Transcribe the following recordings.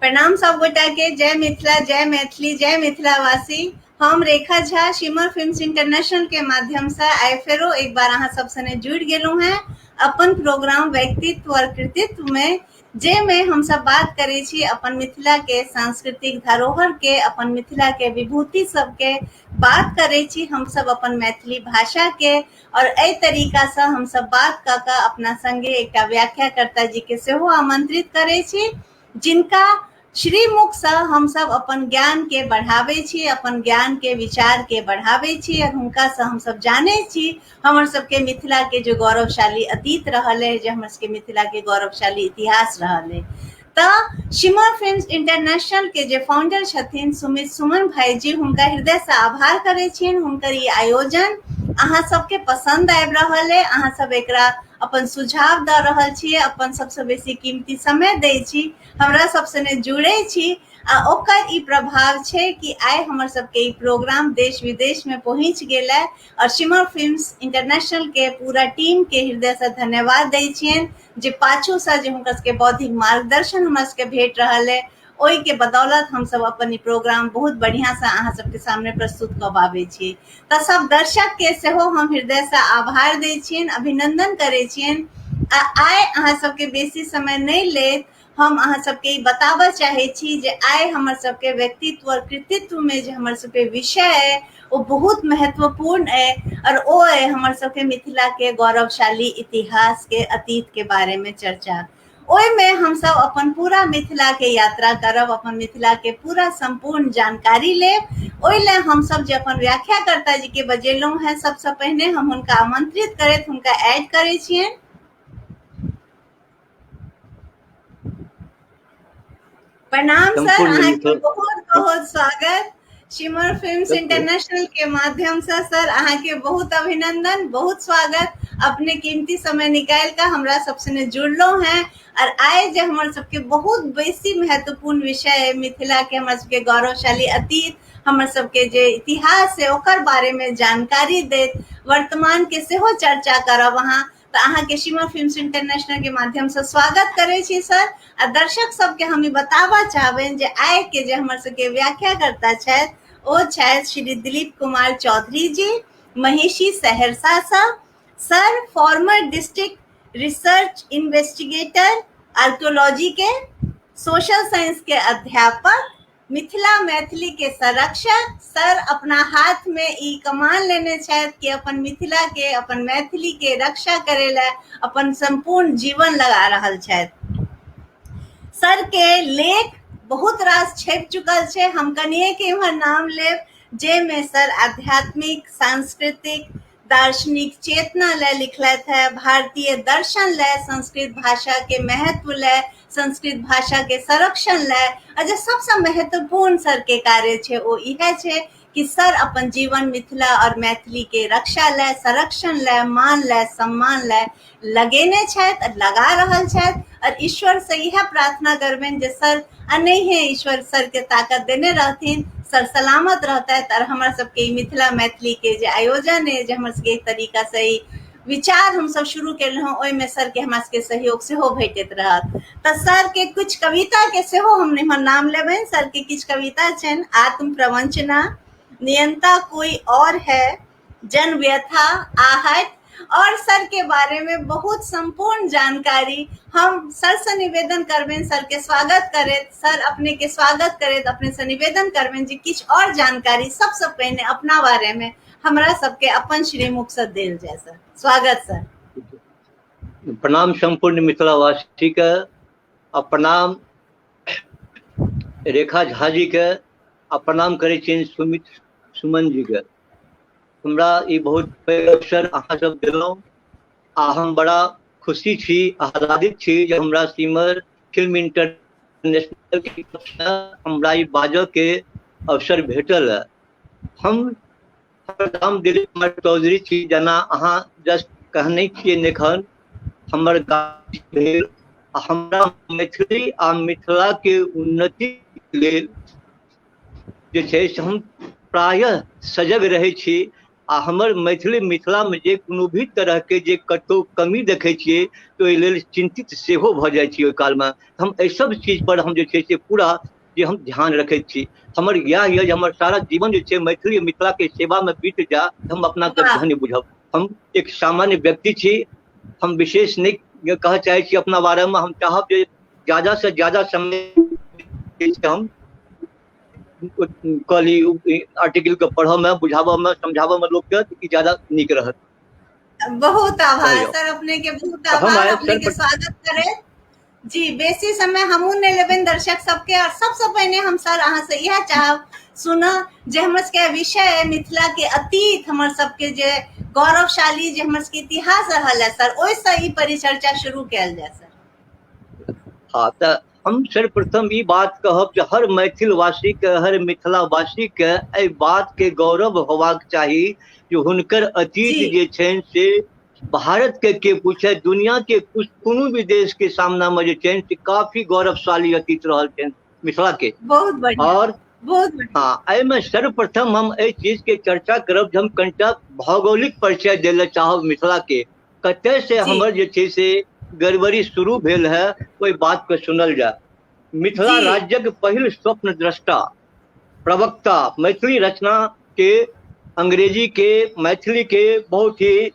प्रणाम सब गोटा के, जय मिथिला, जय मैथिली, जय मिथिलावासी। हम रेखा झा शिमर फिल्म्स इंटरनेशनल के माध्यम से आइ फेरो एक बार अहाँ सब सने जुड़ि गेलहुँ हेँ अपन प्रोग्राम व्यक्तित्व और कृतित्व में, जाहिमे हमसब बात करै छी अपन मिथिला के सांस्कृतिक धरोहर के, अपन मिथिला के विभूति सबके बात करै छी हमसब अपन मैथिली भाषा के। और एहि तरीका से हमसब बात कऽ कऽ अपना संगे एकटा व्याख्याकर्ता जी के सेहो आमंत्रित करै छी, जिनका श्रीमुख से हमसब अपन ज्ञान के बढ़ाबै छी, अपन ज्ञान के विचार के बढ़ाबै छी और हुनका से हमसब जानै छी हमर सबके मिथिला के जे गौरवशाली अतीत रहल है, जे हमर सबके मिथिला के गौरवशाली इतिहास रहल है। तऽ शिमर फिल्म्स इंटरनेशनल के जे फाउंडर छथिन सुमित सुमन भाईजी, हुनका हृदय से आभार करै छियनि। हुनकर ई आयोजन अहाँ सबके पसंद आबि रहल है, अहाँ सब एकरा अपन सुझाव दऽ रहल छियै, अपन सबसँ बेसी कीमती समय दै छी, हमरा सब सने जुड़ै छी आ ओकर ई प्रभाव छै कि आइ हमर सबके ई प्रोग्राम देश विदेश में पहुँच गेल है। और शिमर फिल्म्स इंटरनेशनल के पूरा टीम के हृदय से धन्यवाद दै छियनि जे पाछू से जे हुनकर सबके बौद्धिक मार्गदर्शन हमरा सबके भेट रहल है, ओहि के बदौलत हमसब अपन ई प्रोग्राम बहुत बढ़िया से अहाँ सबके सामने प्रस्तुत कऽ पाबै छी। तऽ सब दर्शक के सेहो हम हृदय से आभार दै छियनि, अभिनंदन करै छियनि। आ आइ अहाँ सबके बेसी समय नहि लेत हम अहाँ सबके ई बताबऽ चाहै छी जे आइ हमर सबके व्यक्तित्व और कृतित्व में जे हमर सबके विषय अइ ओ बहुत महत्वपूर्ण अइ और ओ अइ हमर सबके मिथिला के गौरवशाली इतिहास के अतीत के बारे में चर्चा। ओहिमे हमसब अपन पूरा मिथिला के यात्रा करब, अपन मिथिला के पूरा संपूर्ण जानकारी लेब। ओहि लए हमसब जे अपन व्याख्याकर्ता जी के बजेलहुँ हेँ, सबसँ पहिने हम हुनका आमंत्रित करैत हुनका ऐड करै छियनि। प्रणाम सर, सम्पूर्ण अहाँके मिथिला बहुत बहुत स्वागत शिमर फिल्म्स इंटरनेशनल के माध्यम से। सर अहाँके बहुत अभिनंदन, बहुत स्वागत। अपने कीमती समय निकालि कऽ हमरा सबसे जुड़लहुँ हैं और आइ जे हमर सबके बहुत बेसी महत्वपूर्ण विषय है मिथिला के हमर सबके गौरवशाली अतीत, हमर सबके जे इतिहास है ओकर बारे में जानकारी देत वर्तमान के सेहो चर्चा करब अहाँ। तऽ अहाँके शिमर फिल्म्स इंटरनेशनल के माध्यम से स्वागत करै छी सर। आ दर्शक सबके हम ई बताबऽ चाहबनि जे आइ के जे हमर सबके व्याख्याकर्ता छथि ओ छथि श्री दिलीप कुमार चौधरी जी, महिषी सहरसा सँ। Sir former district research investigator, archaeology के, सोशल साइंस के अध्यापक, मिथिला मैथिली के संरक्षक। सर अपना हाथ में ई कमान लेने छथि कि अपन मिथिला के, अपन मैथिली के रक्षा करे ला अपन संपूर्ण जीवन लगा रहल छथि। सर के लेख बहुत रास छपि चुकल छै, हम कनिए के इम्हर नाम लेब, जाहिमे सर आध्यात्मिक, सांस्कृतिक, दार्शनिक चेतना लए लिखलथि है, भारतीय दर्शन लए, संस्कृत भाषा के महत्व लए, संस्कृत भाषा के संरक्षण लए। आ जे सबसँ महत्वपूर्ण सर के कार्य छै ओ इएह छै कि सर अपन जीवन मिथिला और मैथिली के रक्षा लए, संरक्षण लए, मान लए, सम्मान लए लगेने छथि और लगा रहल छथि। और ईश्वर से इएह प्रार्थना करबनि जे सर अनैहे ईश्वर सर के ताकत देने रहथिन, सर सलामत रहतथि और हमर सबके ई मिथिला मैथिली के जे आयोजन है, जे हमर सबके तरीका से ई विचार हमसब शुरू केलहुँ, ओहिमे सर के हमरा सबके सहयोग सेहो भेटैत रहत। तऽ सर के कुछ कविता के सेहो हम इम्हर नाम लेबनि। सर के किछु कविता छनि आत्म प्रवंचना, नियंता कोई और है, जन व्यथा, आहट। और सर के बारे में बहुत संपूर्ण जानकारी हम सर से निवेदन करबनि, सर के स्वागत करैत, सर अपने के स्वागत करैत अपने से निवेदन करबनि जे किछु और जानकारी सबसँ पहिने अपना बारे में हमरा सबके अपन श्रीमुख से देल जाय। सर स्वागत सर। प्रणाम संपूर्ण मिथिलावासी के, आ प्रणाम रेखा झा जी के, आ प्रणाम करै छियनि सुमित सुमन जी के। हमरा ई बहुत पैघ अवसर अहाँ सब देलहुँ आ हम बड़ा खुशी छी, आह्लादित छी जे हमरा सिमर फिल्म इंटरनेशनल के तरफसँ हमरा ई बाजऽ के अवसर भेटल है। हम नाम दिलीप कुमार चौधरी छी, जेना अहाँ जस्ट कहने छियै एखन हमर गाम भेल। हमरा मैथिली आ मिथिला के उन्नति लेल जे छै से हम प्रायः सजग रहै छी आ हमर मैथिली मिथिलामे जे कोनो भी तरहके जे कतहु कमी देखै छियै तऽ ओहि लेल चिन्तित सेहो भऽ जाइ छी। ओहि कालमे हम एहि सब चीजपर हम जे छै से पूरा जे हम ध्यान रखैत छी। हमर इएह यऽ जे हमर सारा जीवन जे छै मैथिली मिथिलाके सेवामे बीत जाय, हम अपनाके धन्य बुझब। हम एक सामान्य व्यक्ति छी, हम विशेष नहि कहऽ चाहै छी अपना बारेमे। हम चाहब जे ज्यादासँ ज्यादा समय हम कहली आर्टिकलके पढ़ऽमे, बुझाबऽमे, समझाबऽमे लोकके ई ज्यादा नीक रहत। बहुत आभार सर, अपने के बहुत आभार, अपने के स्वागत करे जी। बेसी समय हमहूँ नहि लेबनि दर्शक सबके, और सबसे पहिने हम सर अहाँ से इएह चाहब सुनऽ जे हमर सबके विषय है मिथिला के अतीत, हमर सबके जे गौरवशाली जे हमर सबके इतिहास रहल है सर, ओहिसँ ई परिचर्चा शुरू कयल जाय सर। हाँ, तऽ हम सर्वप्रथम ई बात कहब जे हर मैथिलवासी के, हर मिथिलावासी के एहि बात के गौरव होबाक चाही जे हुनकर अतीत जे छनि से भारत के पूछे, दुनिया के कुछ कोनो भी देश के सामना में जे छनि से काफी गौरवशाली अतीत रहल छनि मिथिला के। बहुत बढ़िया, और बहुत बढ़िया। हाँ, एहिमे सर्वप्रथम हम एहि चीज के चर्चा करब जे हम कनिटा भौगोलिक परिचय दै लए चाहब मिथिला के, कतय से हमर जे छै से गड़बड़ी शुरू भेल है, ओहि बात के सुनल जाय। मिथिला राज्यक पहिल स्वप्न दृष्टा प्रवक्ता, मैथिली रचना के, अंग्रेजी के, मैथिली के बहुत ही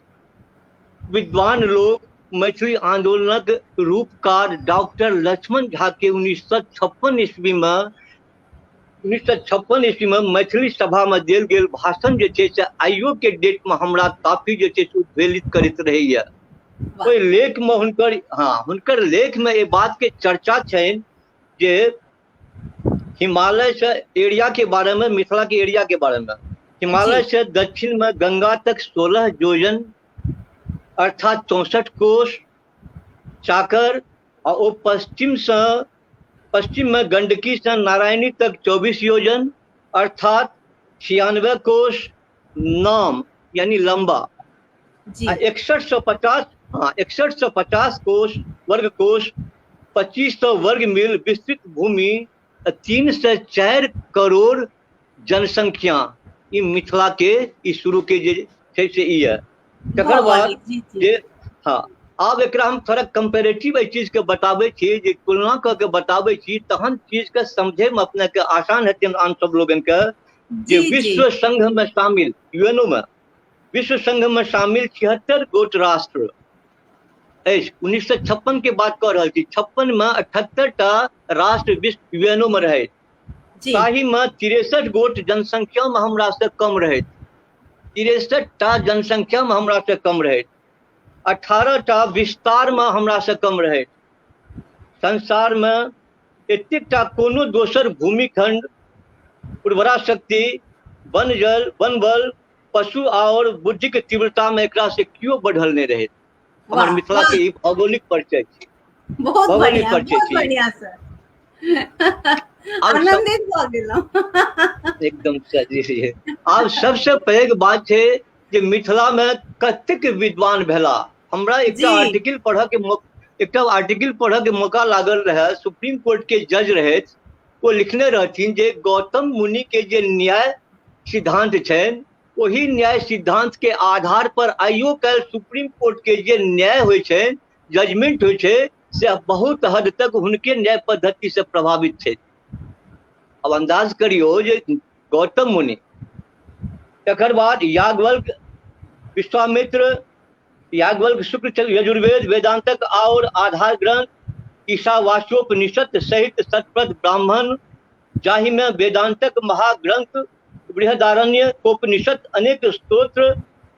विद्वान लोग, मैथिली आंदोलनक रूपकार डॉक्टर लक्ष्मण झा के 1956 ईस्वी में, 1956 ईस्वी में मैथिली सभा में देल गेल भाषण जे छै से आइयो के डेट में हमरा काफी जे छै से उद्वेलित करैत रहैया। ओहि लेख में हुनकर, हाँ, हुनकर लेख में एहि बात के चर्चा छनि जे हिमालय से एरिया के बारे में, मिथिला के एरिया के बारे में, हिमालय से दक्षिण में गंगा तक 16 योजन अर्थात 64 कोस चाकर, आ ओ पश्चिम से, पश्चिम में गंडकी से नारायणी तक 24 योजन अर्थात 96 कोस नाम यानी लंबा, आ 6150, हाँ, 6150 कोस वर्ग कोस, 2500 वर्ग मील विस्तृत भूमि, 3 से 4 करोड़ जनसंख्या, ई मिथिला के ई शुरू के जे छै से ई है। तकर बाद जे, हाँ, आब एकरा हम थोड़ा कंपेरेटिव एहि चीज के बताबै छी, जे तुलना कऽ के बताबै छी तहन चीज के समझे में अपने के आसान हेतै आन सब लोगन के, जे विश्व संघ में शामिल, यूएनओ में विश्व संघ में शामिल 76 गोट राष्ट्र अछि। 1956 के बात कऽ रहल छी, 56 में 78 टा राष्ट्र विश्व यूएनओ में रहै, ताहि में 63 गोट जनसंख्या में हमरा से कम रहै, 63 टा जनसंख्या में हमरा से कम रहै, 18 टा विस्तार में हमरा से कम रहै। संसार में एतेक टा कोनो दोसर भूमिखंड उर्वरा शक्ति, वन जल, वन बल, पशु आओर बुद्धिक तीव्रता में एकरा से केओ बढ़ल नहि रहै। हमर मिथिला के ई भौगोलिक परिचय छी। बहुत बढ़िया, बहुत बढ़िया सर, आनंदित भऽ गेलहुँ एकदम सही। आब सबसे पैघ बात छै जे मिथिला में कतेक विद्वान भेला। हमरा एकटा आर्टिकल पढ़ऽ के एकटा आर्टिकल पढ़ऽ के मौका लागल रहै, सुप्रीम कोर्ट के जज रहथि, ओ लिखने रहथिन जे गौतम मुनि के जे न्याय सिद्धांत छनि ओहि न्याय सिद्धांत के आधार पर आइयो काल्हि सुप्रीम कोर्ट के जे न्याय होइ छै, जजमेंट होइ छै, से बहुत हद तक हुनके न्याय पद्धति से प्रभावित छै। अब अंदाज करियौ जे गौतम मुनि, तकर बाद याज्ञवल्क्य, विश्वामित्र, याज्ञवल्क्य शुक्ल यजुर्वेद, वेदांतक आओर आधार ग्रंथ ईशावास्योपनिषद सहित शतपथ ब्राह्मण, जाहिमे वेदांतक महाग्रंथ बृहदारण्य उपनिषद, अनेक स्तोत्र,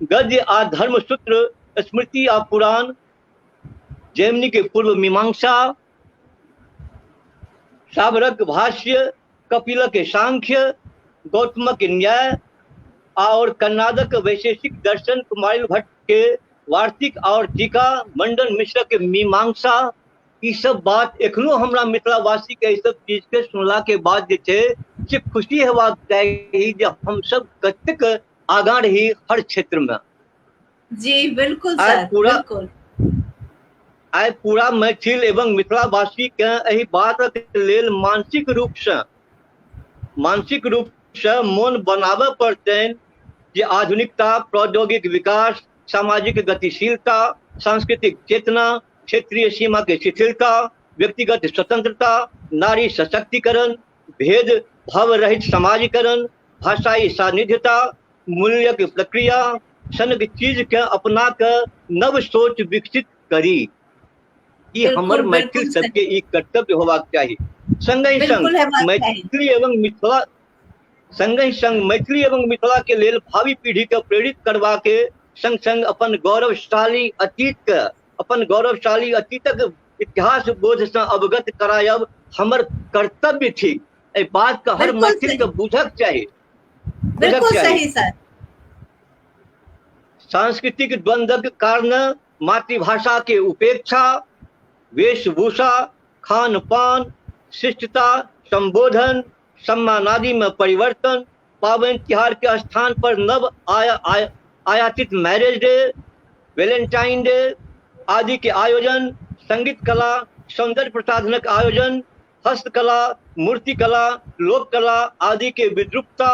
गद्य आ धर्मसूत्र, स्मृति आ पुराण, जैमिनी के पूर्व मीमांसा, साबरक भाष्य, कपिलक सांख्य, गौतमक न्याय और कन्नादक वैशेषिक दर्शन, कुमारिल भट्ट के वार्तिक और टीका, मंडन मिश्र के मीमांसा, ई सब बात एखनो हमरा मिथिलावासी के ई सब चीज के सुनला के बाद जे छै से खुशी हेबाक चाही जे हम सब कतेक आगाँ रही हर क्षेत्र में। जी बिल्कुल सर, बिल्कुल। आइ पूरा मैथिल एवं मिथिलावासी के एहि बातक लेल मानसिक रूप से मोन बनाबऽ पड़तनि जे आधुनिकता, प्रौद्योगिक विकास, सामाजिक गतिशीलता, सांस्कृतिक चेतना, क्षेत्रीय सीमा के शिथिलता, व्यक्तिगत स्वतंत्रता, नारी सशक्तिकरण, भेद भाव रहित समाजीकरण, भाषाई सानिध्यता, मूल्यक प्रक्रिया सनक चीज के अपना के नव सोच विकसित करी। ई हमर मैथिल सबके ई कर्तव्य होबाक चाही। संगहि संग मैथिली एवं मिथिला संगहि संग मैथिली एवं मिथिला के लेल भावी पीढ़ी के प्रेरित करबा के संग संग अपन गौरवशाली अतीत के अपन गौरवशाली अतीतक इतिहास बोध से अवगत करायब हमर कर्तव्य थिक। एहि बात के हर मैथिल के बुझक चाही। बिल्कुल सही सर। सांस्कृतिक द्वंद्वक कारण मातृभाषा के उपेक्षा, वेशभूषा, खान पान, शिष्टता, संबोधन, सम्मान आदि में परिवर्तन, पाबनि तिहार के स्थान पर नव आयातित मैरिज डे, वेलेंटाइन डे आदि के आयोजन, संगीत कला, सौंदर्य प्रसाधनक आयोजन, हस्तकला, मूर्तिकला, लोककला आदि के विद्रुपता,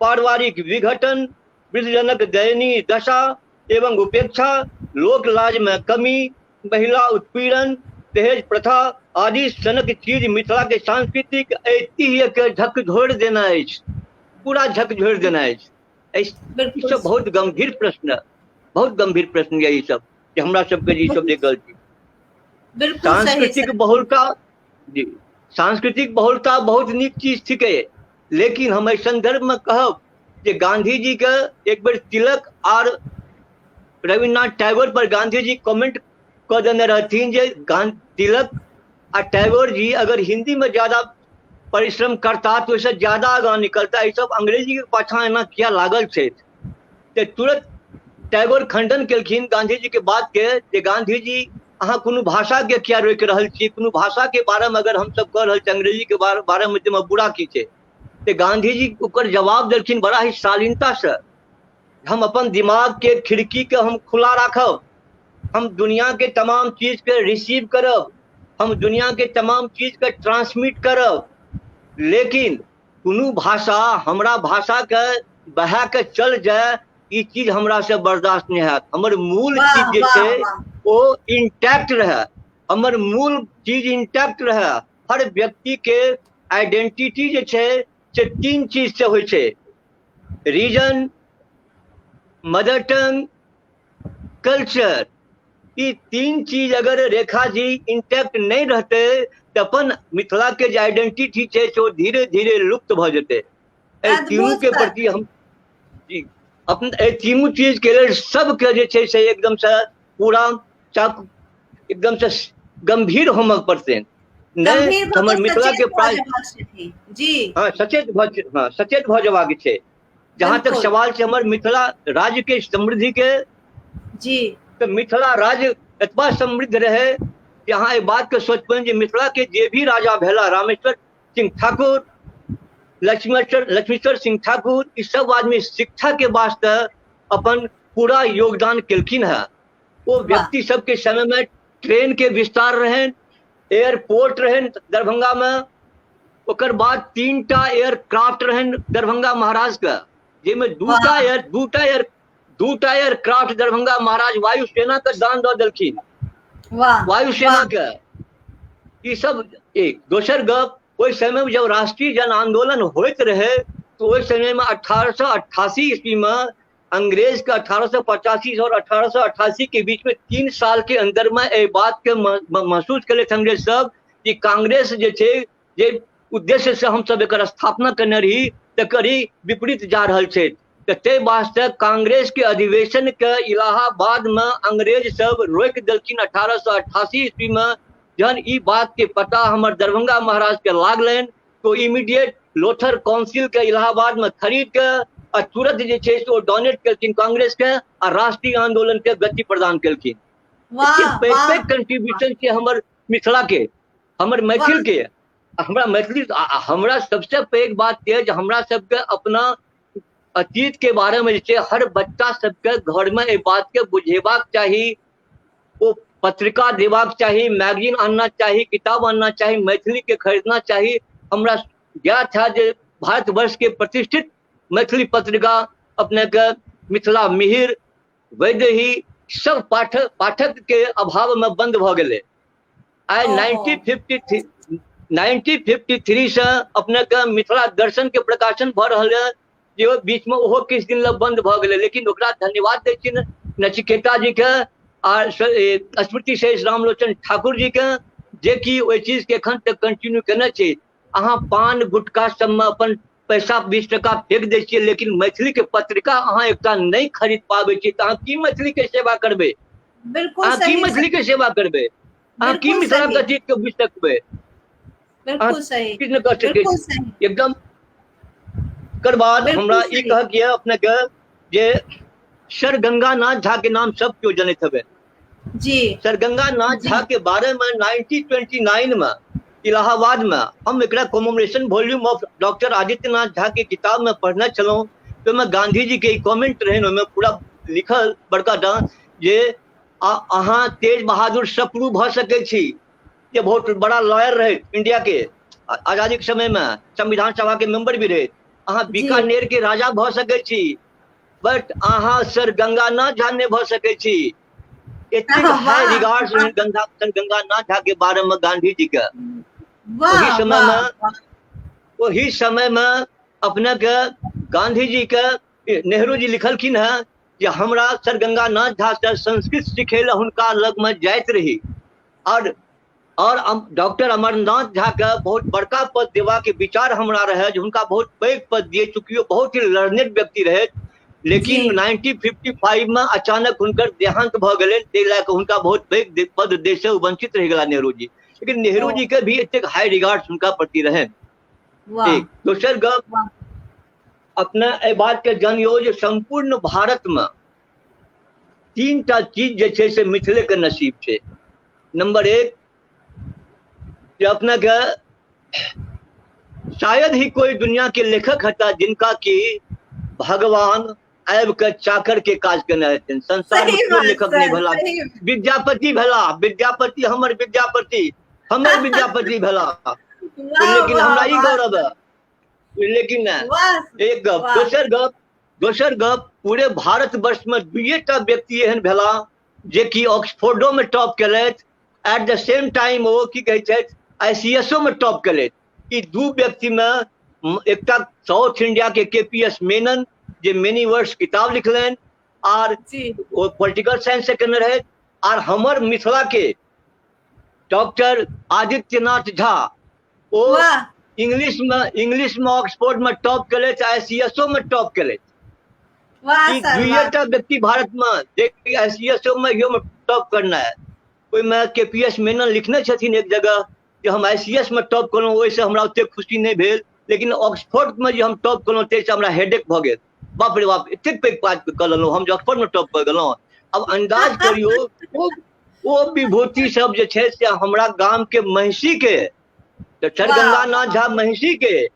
पारिवारिक विघटन, वृद्धजनक दयनीय दशा एवं उपेक्षा, लोक लाज में कमी, महिला उत्पीड़न, दहेज प्रथा आदि सनक चीज मिथिला के सांस्कृतिक ऐतिह्य के झकझोरि देना अछि, पूरा झकझोरि देना अछि। ई सब बहुत गंभीर प्रश्न, बहुत गंभीर प्रश्न यऽ ई सब जे हमरा सबके ई सब जे गलती। सांस्कृतिक बहुलता जी, सांस्कृतिक बहुलता बहुत नीक चीज थिकै, लेकिन हम एहि संदर्भ में कहब जे गांधी जी के एक बेर तिलक आर रविन्द्रनाथ टैगोर पर गांधी जी कमेंट कऽ देने रहथिन जे तिलक आ टैगोर जी अगर हिंदी में ज्यादा परिश्रम करता तो ओहिसँ ज्यादा आगाँ निकलता, ई सब अंग्रेजी के पाछाँ एना किया लागल छथि। तऽ तुरंत टैगोर खंडन केलखिन गांधी जी के बात के जे गांधी जी अहाँ कोनो भाषा के किया रोकि रहल छी, कोनो भाषा के बारे में अगर हमसब कह रहल छी अंग्रेजी के बारे में तऽ बुरा की छै। तऽ गांधी जी ओकर जवाब देलखिन बड़ा ही शालीनता से, हम अपन दिमाग के खिड़की के हम खुला राखब, हम दुनिया के तमाम चीज के रिसीव करब, हम दुनिया के तमाम चीज के ट्रांसमिट करब, लेकिन कोनो भाषा हमरा भाषा के बहा के चल जाए ई चीज हमरा से बर्दाश्त नहीं हैत। हमर मूल चीज जे छै ओ इंटैक्ट रहे, हमर मूल चीज इंटैक्ट रहे। हर व्यक्ति के आइडेंटिटी जे छै से तीन चीज से होइ छै, रीजन, मदर टंग, कल्चर। ई तीन चीज अगर रेखा जी इंटैक्ट नहीं रहते तऽ अपन मिथिला के जे आइडेंटिटी छै से ओ धीरे धीरे लुप्त भऽ जेतै। एहि तीनू के प्रति हम जी अपन एहि तीनू चीज के लेल सबके जे छै से एकदम से पूरा चाक एकदम से गंभीर होमय पड़तै। नहि हमर मिथिला के प्राय जी हाँ सचेत भऽ हाँ सचेत भऽ जेबाक छै। जहाँ तक सवाल छै हमर मिथिला राज्य के समृद्धि के जी, तऽ मिथिला राज्य एतबा समृद्ध रहे कि अहाँ एहि बात के सोचबनि जे मिथिला के जे भी राजा भेला, रामेश्वर सिंह ठाकुर, लक्ष्मीश्वर सिंह ठाकुर, ई सब आदमी शिक्षा के वास्ते अपन पूरा योगदान केलखिन हेँ। ओ व्यक्ति सबके समय में ट्रेन के विस्तार रहनि, एयरपोर्ट रहनि दरभंगा में, ओकर बाद 3टा एयरक्राफ्ट रहनि दरभंगा महाराज के, जाहिमे दूटा एयरक्राफ्ट दरभंगा महाराज वायुसेना के दान दऽ देलखिन, वायुसेना के। ई सब एक दोसर गप, ओहि समय में जब राष्ट्रीय जन आंदोलन होइत रहे तो ओहि समय में 1888 ईस्वी में अंग्रेज के 1885 और 1888 के बीच में 3 साल के अंदर में एहि बात के महसूस केलथि अंग्रेज सब कि कांग्रेस जे छै जे उद्देश्य से हम सब एकर स्थापना करने रही तकर ही विपरीत जा रहल छै। तऽ ताहि वास्ते कांग्रेस के अधिवेशन के इलाहाबाद में अंग्रेज सब रोकि देलखिन 1888 ईस्वी में। जहन ई बात के पता हमर दरभंगा महाराज के लागलनि तो इमीडिएट लोथर काउंसिल के इलाहाबाद में खरीद के आ तुरंत जे छै से ओ डोनेट केलखिन कांग्रेस के आ राष्ट्रीय आंदोलन के गति प्रदान केलखिन। पैघ पैघ कंट्रीब्यूशन छै हमर मिथिला के, हमर मैथिल के, हमरा मैथिली। हमरा सबसे पैघ बात यऽ जे हमरा सबके अपना अतीत के बारे में जे छै हर बच्चा सबके घर में एहि बात के बुझेबाक चाही, ओ पत्रिका देबाक चाही, मैगजीन आनना चाही, किताब आनना चाही, मैथिली के खरीदना चाही। हमरा ज्ञात है जे भारतवर्ष के प्रतिष्ठित मैथिली पत्रिका अपने के मिथिला मिहिर, वैदेही सब पाठक पाठक के अभाव में बंद भऽ गेलै। आइ 1953 से अपने के मिथिला दर्शन के प्रकाशन भऽ रहल है, जे बीच में ओहो किछु दिन लए बंद भऽ गेलै, लेकिन ओकरा धन्यवाद दै छियनि नचिकेता जी के आ स्मृति शेष रामलोचन ठाकुर जी के, जे कि ओहि चीज के एखन तक कंटिन्यू केने छै। अहाँ पान गुटखा सबमे अपन पैसा 20 टका फेंक दै छियै, लेकिन मैथिली के पत्रिका अहाँ एकटा नहि खरीद पाबै छियै, तऽ अहाँ की मैथिली के सेवा करबै? बिल्कुल अहाँ की सही मैथिली सर। के सेवा करबै? अहाँ की बिल्कुल मिथिला सही। के चीज के बुझि सकबै? अहाँ बिल्कुल सही। किछु नहि कऽ सकै बिल्कुल छी। सही। एकदम। एकर बाद बिल्कुल हमरा ई सही। कहक यऽ अपने के जे सर गंगानाथ झा के नाम सब केओ जनैत हेबै। जी। सर गंगानाथ जी। झा के बारे में 1929 में इलाहाबाद में हम एकरा commemoration volume of doctor Adityanath Jha के किताब में पढ़ने छलहुँ, तऽ ओहिमे गांधी जी के ई कमेंट रहनि, ओहिमे पूरा लिखल बड़का टा जे अहाँ तेज बहादुर सप्रू भऽ सकै छी, जे बहुत बड़ा लॉयर रहे इंडिया के आजादी के समय में, संविधान सभा के मेंबर भी रहे, अहाँ जी। बीकानेर के राजा भऽ सकै छी, बट अहाँ सर गंगानाथ झा नहि भऽ सकै छी। एतेक हाई वाह रिगार्ड रहनि गंगा सर गंगानाथ झा के बारे में गांधी जी के। वाह ओहि समय वाह में वाह। ओहि समय में अपने के गांधी जी के नेहरू जी लिखलखिन हेँ जे हमरा सर गंगानाथ झा से संस्कृत सिखै लए हुनका लगमे जाइत रही, और डॉक्टर अमरनाथ झा के बहुत बड़का पद देबाक विचार हमरा रहै जे हुनका बहुत पैघ पद दिए, चूँकि ओ बहुत ही लर्नेड व्यक्ति रहै, लेकिन जी। 1955 में अचानक हुनकर देहांत भऽ गेलनि, ताहि लए कऽ हुनका बहुत पैघ पद दै से वंचित रहि गेला नेहरू जी। लेकिन नेहरू ओ जी के भी एतेक हाई रिगार्ड हुनका प्रति रहनि। वाह एक दोसर गप, वाह। अपना एहि बात के जानियौ जे सम्पूर्ण भारत में 3 टा चीज जे छै से मिथिले के नसीब छै। नंबर 1 जे अपना के शायद ही कोई दुनिया के लेखक हता जिनका की भगवान आबि के चाकर के काज केने हेथिन। संसार में सही कोई बात लेखक नहीं सर, भेला। सही। विद्यापति भेला, विद्यापति हमर विद्यापति, हमर विद्यापति भेला, वाह लेकिन वाह हमरा ई वाह गौरव है, लेकिन नहि। वाह एक गप, वाह। दोसर गप, पूरे भारतवर्ष में 2 व्यक्ति एहन भेला जे कि ऑक्सफोर्डो में टॉप केलथि, एट the same time ओ की कहै छथि ICSO में टॉप केलथि। ई 2 व्यक्ति में एकटा साउथ इंडिया के KPS Menon जे मेनी वर्ड्स किताब लिखलनि आर जी। ओ पॉलिटिकल साइंस से केने रहथि, आर हमर मिथिला के डॉक्टर आदित्यनाथ झा ओ वाह। इंग्लिश में ऑक्सफोर्ड में टॉप केलथि, ICSO में टॉप केलथि। वाह ई सर, दुइये वाह। टा व्यक्ति भारत में जे ICSO में इहो में टॉप करना है। ओहिमे KPS Menon लिखने छथिन एक जगह जे हम ICS में टॉप केलहुँ, ओहिसँ हमरा ओतेक खुशी नहि भेल, लेकिन ऑक्सफोर्ड में जे हम टॉप केलहुँ ताहिसँ हमरा हेडेक भऽ गेल। बाप रे बाप, एतेक पैघ काज कऽ लेलहुँ हम जे ऑक्सफोर्ड में टॉप कऽ गेलहुँ। अब अंदाज करियौ ओ विभूति सब जे छै से हमरा गाम के महिषी के, तऽ सर वाह, गंगानाथ झा महिषी के,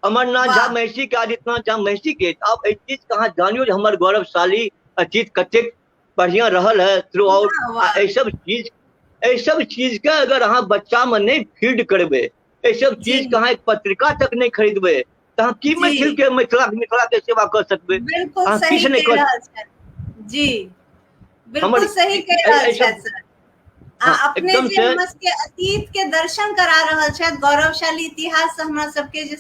अमरनाथ झा वाह। महिषी के, आदित्यनाथ झा महिषी के। अब एहि चीज के अहाँ जानियौ जे हमर गौरवशाली अतीत कतेक बढ़िया रहल है थ्रू आउट। वाह, वाह। आ एहि सब चीज के अगर अहाँ बच्चा में नहि फीड करबै, एहि सब जी। चीज के अहाँ एक पत्रिका तक नहि खरीदबै, तऽ अहाँ की जी। मैथिल के मिथिला के सेवा कऽ सकबै? बिल्कुल अहाँ सही किछु नहि कहि कऽ रहल छथि। जी, बिल्कुल हमर सही कहि एहि रहल एहि सब छथि सर। आ हाँ, अपने एकदम जे से हमर सबके अतीत के दर्शन करा रहल छथि, गौरवशाली इतिहास से हमरा सबके जे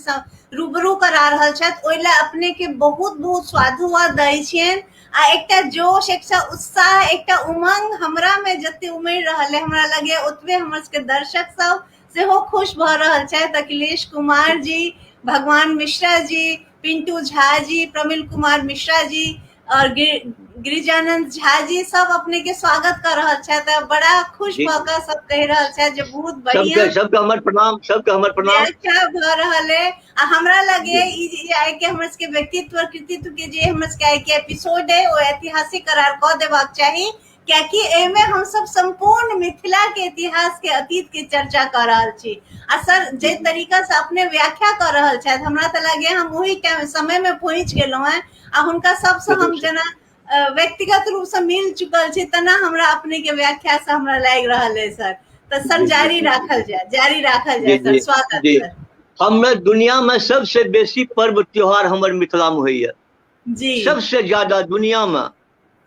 रूबरू करा रहल छथि, ओहि लए अपने के बहुत बहुत साधुवाद दै छियनि। आ एकटा जोश, एकटा उत्साह, एकटा उमंग हमरा में जते उमड़ि रहल है, हमरा लगैया ओतबे हमर सबके दर्शक सब सेहो खुश भऽ रहल छथि। अखिलेश कुमार जी, भगवान मिश्रा जी, पिंटू झा जी, प्रमिल कुमार मिश्रा जी और गिरिजानंद झा जी सब अपने के स्वागत कर रहल छथि। बड़ा खुश जी। भऽ कऽ सब कहि रहल छथि जे बहुत बढ़िया। सबके हमर प्रणाम, सबके हमर प्रणाम। व्याख्या भऽ रहल है। आ हमरा लगे जी। ई जे आइ के हमर सबके व्यक्तित्व और कृतित्व के जे हमर सबके आइ के एपिसोड है ओ ऐतिहासिक करार कऽ देबाक चाही, कियाकि एहिमे हमसब संपूर्ण मिथिला के इतिहास के अतीत के चर्चा कऽ रहल छी। आ सर जे तरीका से अपने व्याख्या कऽ रहल छथि, हमरा तऽ लगैया हम ओहि टाइम समय में पहुँच गेलहुँ हेँ आ हुनका सबसँ हम जेना व्यक्तिगत रूप से मिल चुकल छी तना हमरा अपने के व्याख्या से हमरा लागि रहल है सर। तऽ सर जी, जी, जारी जी, जी। राखल जाय, जारी राखल जी, जाय सर। जी, स्वागत जी। सर। हमे दुनिया में सबसे बेसी पर्व त्योहार हमर मिथिला में होइया। जी। सबसे ज्यादा दुनिया में,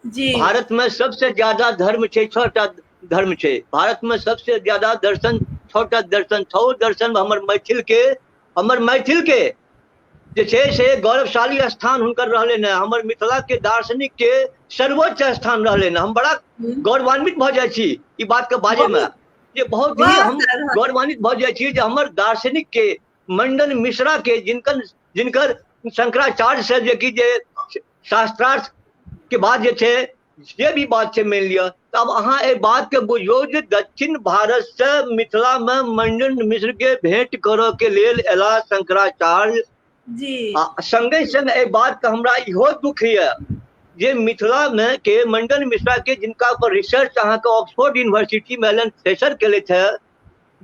जी। भारत में सबसे ज्यादा धर्म छै, 6टा धर्म छै भारत में, सबसे ज्यादा दर्शन 6टा दर्शन, 6 दर्शन में हमर मैथिल के जे छै से गौरवशाली स्थान हुनकर रहलै ने, हमर मिथिला के दार्शनिक के सर्वोच्च स्थान रहलै ने। हम बड़ा गौरवान्वित भऽ जाइ छी ई बात के बाजै में, जे बहुत ही हम गौरवान्वित भऽ जाइ छी जे हमर दार्शनिक के मंडन मिश्रा के, जिनकर शंकराचार्य से जे कि जे शास्त्रार्थ के बाद जे छै जे भी बात छै मानि लिअ, तऽ आब अहाँ एहि बात के बुझियौ जे दक्षिण भारत से मिथिला में मंडन मिश्र के भेंट करऽ के लेल एला शंकराचार्य जी। आ संगे संग एहि बात के हमरा इहो दुख यऽ जे मिथिला में के मंडन मिश्रा के जिनका पर रिसर्च अहाँके ऑक्सफोर्ड यूनिवर्सिटी में एलन थ्रेसर केलथि हे,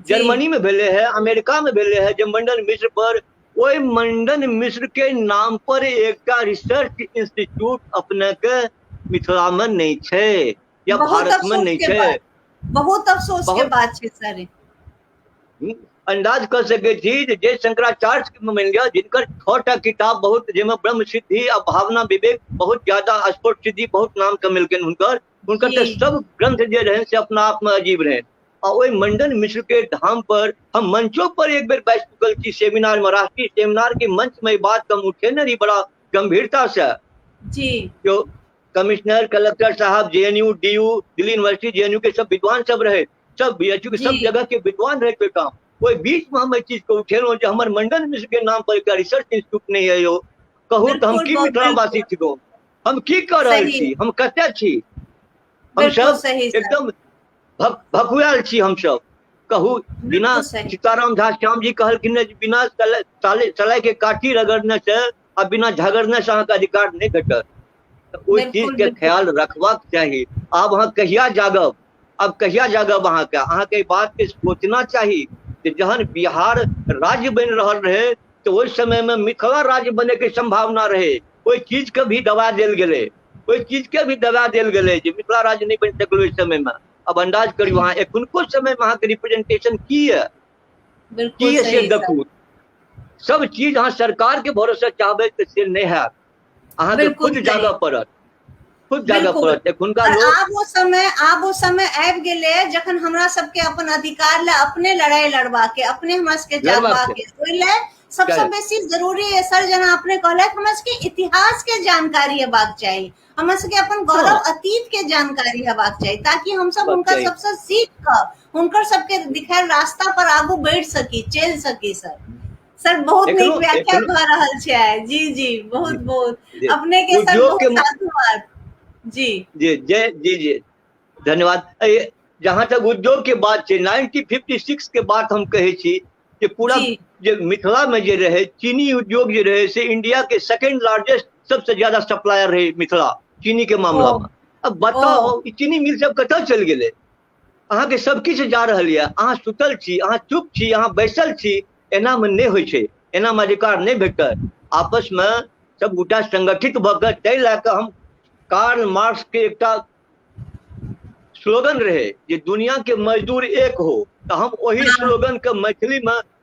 जर्मनी में भेलै हे, अमेरिका में भेलै हे, जे मंडन मिश्र पर, ओहि मंडन मिश्र के नाम पर एकटा रिसर्च इंस्टीट्यूट अपने के मिथिला में नहीं छै या बहुत भारत में अफसोस नहीं के छै। बात, बहुत अफसोस के बहुत बात छै सर। अंदाज कऽ सकै छी जे शंकराचार्य के मानि लिअ जिनकर 6टा किताब बहुत, जाहिमे ब्रह्म सिद्धि आ भावना विवेक बहुत ज्यादा, स्फोट सिद्धि बहुत नाम कमेलकनि हुनकर, हुनकर तऽ सब ग्रंथ जे रहनि से अपना आप में अजीब रहनि। आ ओहि मंडन मिश्र के धाम पर हम मंचो पर एक बेर बैस चुकल छी सेमिनार में, राष्ट्रीय सेमिनार के मंच में ई बात हम उठेने रही बड़ा गंभीरता से। जो कमिश्नर कलेक्टर साहब, JNU, DU, Delhi university, JNU के सब विद्वान सब रहे, सब बीएचयू के सब जगह के विद्वान रहे ओहिठाम। ओहि बीच में हम एहि चीज के उठेलहुँ जे हमर मंडन मिश्र के नाम पर एकटा रिसर्च इंस्टीट्यूट नहीं है यौ, कहू तऽ हम की मिथिलावासी थिकहुँ, हम की कऽ रहल छी, हम कतऽ छी, हम सब एकदम भकुआयल छी हम सब। कहू बिना सीताराम झा श्याम जी कहलखिन जे बिना सलाइ के काठी रगड़ने से आ बिना झगड़ने से अहाँके अधिकार नहि भेटत। तऽ ओहि चीज के ख्याल रखबाक चाही। आब अहाँ कहिया जागब, आब कहिया जागब, अहाँके अहाँके एहि बात के सोचना चाही जे जहन बिहार राज्य बनि रहल रहै तऽ ओहि समय में मिथिला राज्य बने के संभावना रहे, ओहि चीज के भी दबा देल गेलै, ओहि चीज के भी दबा देल गेलै जे मिथिला राज्य नहि बनि सकल ओहि समय में। अब अंदाज करियौ अहाँ एखुनको समय में अहाँके रिप्रेजेंटेशन की यऽ, की यऽ से देखू। सब चीज अहाँ सरकार के भरोसे चाहबै तऽ से नहि हैत, अहाँके खुद जागऽ पड़त, खुद जागऽ पड़त। एखुनका लोक आब ओ समय आबि गेलै जखन हमरा सबके अपन अधिकार लए अपने लड़ाई लड़बाक, अपने हमरा सबके जागबाक, ओहि लए सबसँ बेसी जरूरी है सर, जेना अपने कहलथि, हमरा सबके इतिहास के जानकारी हेबाक चाही, हमरा सबके अपन गौरव अतीत के जानकारी हेबाक चाही, ताकि हमसब हुनका सबसँ सीख कऽ हुनकर सबके दिखायल रास्ता पर आगू बढ़ि सकी, चलि सकी। सर सर बहुत नीक व्याख्या भऽ रहल छै। जी जी, बहुत बहुत अपने के सर बहुत साधुवाद। जी जी जय जी जी धन्यवाद। जहाँ तक उद्योग के बात छै, 1956 के बात हम कहै छी जे पूरा जे मिथिला में जे रहे चीनी उद्योग जे रहे से इंडिया के सेकेंड लार्जेस्ट सबसे ज्यादा सप्लायर रहे मिथिला चीनी के मामला में। अब बताओ चीनी मिल सब कतऽ चलि गेलै? अहाँके सब किछु जा रहल यऽ, अहाँ सुतल छी, अहाँ चुप छी, अहाँ बैसल छी, एना में नहि होइ छै, एना में अधिकार नहि भेटत। आपस में सब गोटा संगठित भऽ कऽ, ताहि लए कऽ हम कार्ल मार्क्स के एकटा स्लोगन रहे जे दुनिया के मजदूर एक हो, तऽ हम ओहि स्लोगन के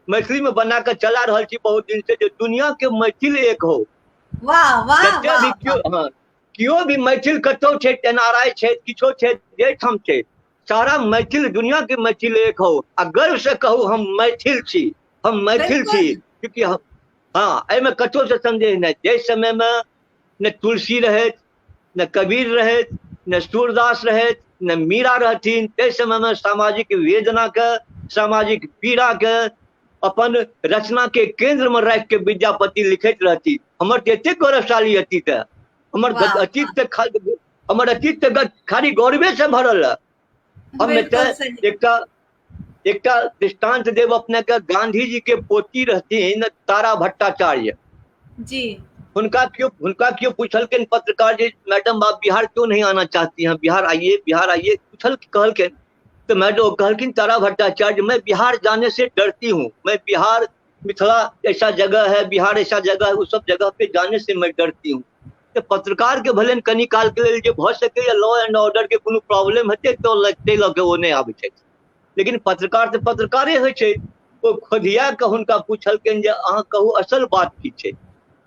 मैथिली में बना कऽ चला रहल छी बहुत दिन से, जे दुनिया के मैथिल एक हो। वाह वाह जते भी वाह। केओ, हाँ, केओ भी मैथिल कतौ छै, एन आर आई छै, किछो छै, जाहिठाम छै, सारा मैथिल दुनिया के मैथिल एक हो। आ गर्व से कहू हम मैथिल छी, हम मैथिल छी, क्योंकि हम, हाँ, एहिमे कतौ से संदेह नहि। जाहि समय में न तुलसी रहैत, न कबीर रहैत, न सूरदास रहैत, न मीरा रहथिन, ताहि समय में सामाजिक वेदना के, सामाजिक पीड़ा के अपन रचना के केंद्र में राखि के विद्यापति लिखैत रहती। हमर तऽ एतेक गौरवशाली अतीत है, हमर अतीत तऽ हमर अतीत तऽ खाली गौरवे से भरल है। हम एतऽ एकटा दृष्टांत देब अपने के। गांधी जी के पोती रहथिन तारा भट्टाचार्य जी, हुनका क्यों पूछलखिन पत्रकार जी, मैडम आप बिहार क्यों नहीं आना चाहती हैं, बिहार आइए, बिहार आइए, पूछल कहलखिन तो मैडम कहलखिन तारा भट्टाचार्य, मैं बिहार जाने से डरती हूँ, मैं बिहार मिथिला ऐसा जगह है, बिहार ऐसा जगह है, उस सब जगह पे जाने से मैं डरती हूँ। तो पत्रकार के भले कनी काल के लेल जे भऽ सकैए लॉ एंड ऑर्डर के कोनो प्रॉब्लम हेतै तऽ ताहि लऽ कऽ ओ नहि आबै छथि, लेकिन पत्रकार तऽ पत्रकारे होइ छै। ओ खोधिया कऽ हुनका पूछलखिन जे अहाँ कहू असल बात की छै।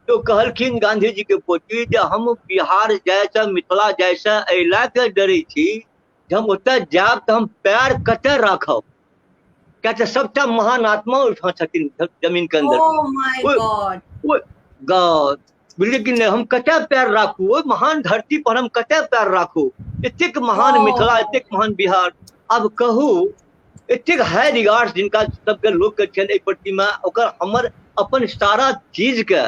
तो कहलखिन गांधी जी के पोती जे हम बिहार जायसँ, मिथिला जायसँ एहि लए कऽ डरै छी जे हम ओतय जायब तऽ हम पैर कतय राखब, किया तऽ सबटा महान आत्मा ओहिठाम छथिन जमीन के अंदर। Oh my God. God, बुझलियै कि नहि, हम कतय पैर राखू, ओहि महान धरती पर हम कतय पैर राखू, एतेक महान मिथिला, एतेक महान बिहार। आब कहू, एतेक हाई रिगार्ड्स जिनका सबके लोकके छनि एहि प्रतिमे, ओकर हमर अपन सारा चीजके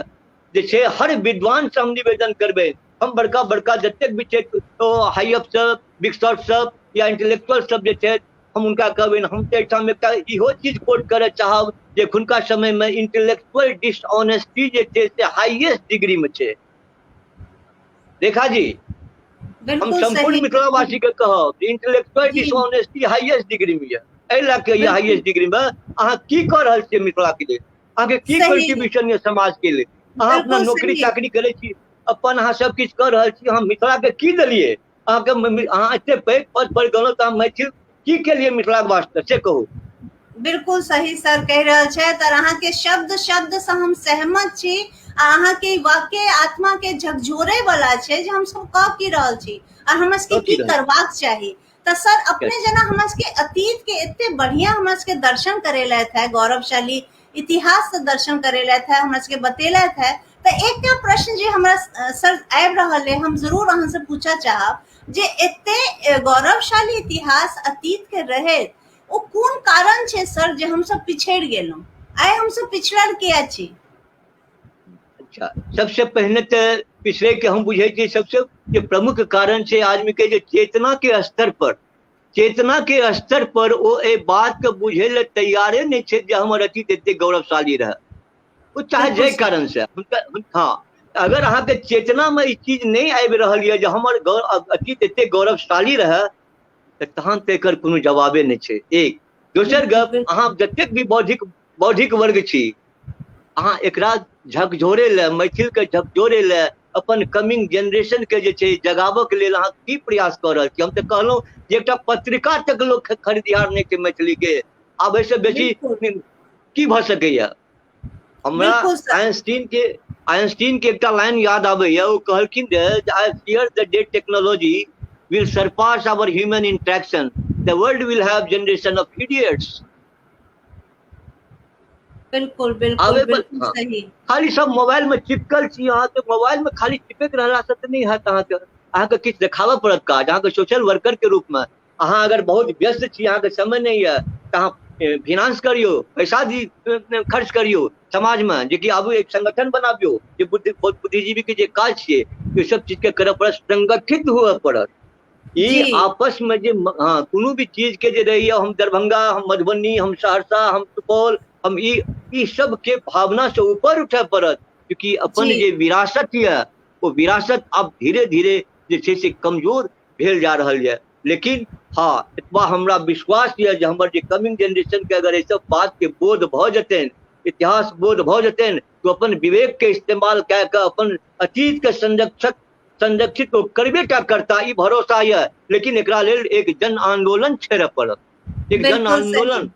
जे छै हर विद्वान से हम निवेदन करबै। हम बड़का बड़का जतेक भी छै ओ हाई अप सब, बिग शॉट सब या इंटेलेक्चुअल सब जे छै, हम हुनका कहबनि। हम तऽ एहिठाम एकटा इहो चीज कोट करय चाहब जे एखुनका समयमे इंटेलेक्चुअल डिसऑनेस्टी जे छै से हाईएस्ट डिग्री में छै। रेखा जी, हम संपूर्ण मिथिलावासी के कहब इंटेलेक्चुअल डिसऑनेस्टी हाईएस्ट डिग्री में यऽ। एहि लए के यऽ हाईएस्ट डिग्री में अहाँ की कऽ रहल छियै मिथिला के लेल, अहाँके की कंट्रीब्यूशन यऽ समाज के लेल? अहाँ अपना नौकरी चाकरी करै छी, अपन अहाँ सब किछु कऽ रहल छी, अहाँ मिथिला के की देलियै? अहाँके अहाँ एते पैघ पद पर गेलहुँ तऽ अहाँ मैथिल की केलियै मिथिलाके वास्ते, से कहू। बिल्कुल सही सर कहि रहल छथि, और अहाँके शब्द शब्द से हम सहमत छी। आ अहाँके वाक्य आत्मा के झकझोरे वाला छै जे हम सब कह की रहल छी और हमरा सबके की करबाक चाही। तऽ सर अपने जेना हमरा सबके अतीत के एते बढ़िया हमरा सबके दर्शन करेलथि है, गौरवशाली इतिहास से दर्शन करेलथि है, हमरा सबके बतेलथि है, तऽ एकटा प्रश्न जे हमरा सर आबि रहल है, हम जरूर अहाँ से पूछऽ चाहब जे एते गौरवशाली इतिहास अतीत के रहे, ओ कोन कारण छै सर जे हमसब पिछड़ि गेलहुँ, आइ हमसब पिछड़ल किया छी? अच्छा, सबसे पहिने तऽ पिछड़े के हम बुझै छियै सबसे जे प्रमुख कारण छै आदमी के जे चेतना के स्तर पर, चेतना के स्तर पर ओ एहि बात के बुझै लए तैयारे नहि छै जे हमर अतीत एते गौरवशाली रहै, ओ चाहे जाहि कारण से हुनका। हाँ, अगर अहाँके चेतना में ई चीज नहि आबि रहल यऽ जे हमर अतीत एते गौरवशाली रहै, तऽ तहन तऽ एकर कोनो जवाबे नहि छै। एक दोसर गप, अहाँ जतेक भी बौद्धिक बौद्धिक वर्ग छी, अहाँ एकरा झकझोरे लए, मैथिल के झकझोरे लए, अपन कमिंग जेनरेशन के जे छै जगाबऽ के लेल अहाँ की प्रयास कऽ रहल छी? हम तऽ कहलहुँ जे एकटा पत्रिका तक लोक खरीदिहार नहि छै मैथिली के, आब एहिसँ बेसी की भऽ सकैया? हमरा आइंस्टीन के एकटा लाइन याद आबैया, ओ कहलखिन जे I fear the day technology will surpass our human interaction, the world will have generation of idiots. बिल्कुल बिल्कुल बिल्कुल सही। खाली सब मोबाइल में चिपकल छी अहाँ, तो मोबाइल में खाली चिपक रहला से तऽ नहि हैत, अहाँके किछु देखाबऽ पड़त काज। अहाँके सोशल वर्कर के रूप में अहाँ अगर बहुत व्यस्त छी, अहाँके समय नहि यऽ, तऽ अहाँ फिनांस करियौ, पैसा दी खर्च करियौ समाज में, जेकि आबू एक संगठन बनाबियौ, जे बुद्धिजीवी के जे काज छियै, ओहि सब चीज के करऽ पड़त, संगठित हुअ पड़त। ई आपस में जे हाँ कोनो भी चीज के जे रहैया, हम दरभंगा, हम मधुबनी, हम सहरसा, हम सुपौल, हम ई सब के भावना से ऊपर उठे पड़त, क्योंकि अपन जे विरासत यऽ ओ विरासत आब धीरे धीरे जे छै से कमजोर भेल जा रहल यऽ। लेकिन हाँ, एतबा हमरा विश्वास यऽ जे हमर जे कमिंग जेनरेशन के अगर एहि सब बात के बोध भऽ जेतनि, इतिहास बोध भऽ जेतनि, तऽ अपन विवेक के इस्तेमाल कए कऽ अपन अतीत के संरक्षित ओ करबे टा करता, ई भरोसा यऽ। लेकिन एकरा लेल एक जन आंदोलन छेड़ऽ पड़त, एक जन आंदोलन।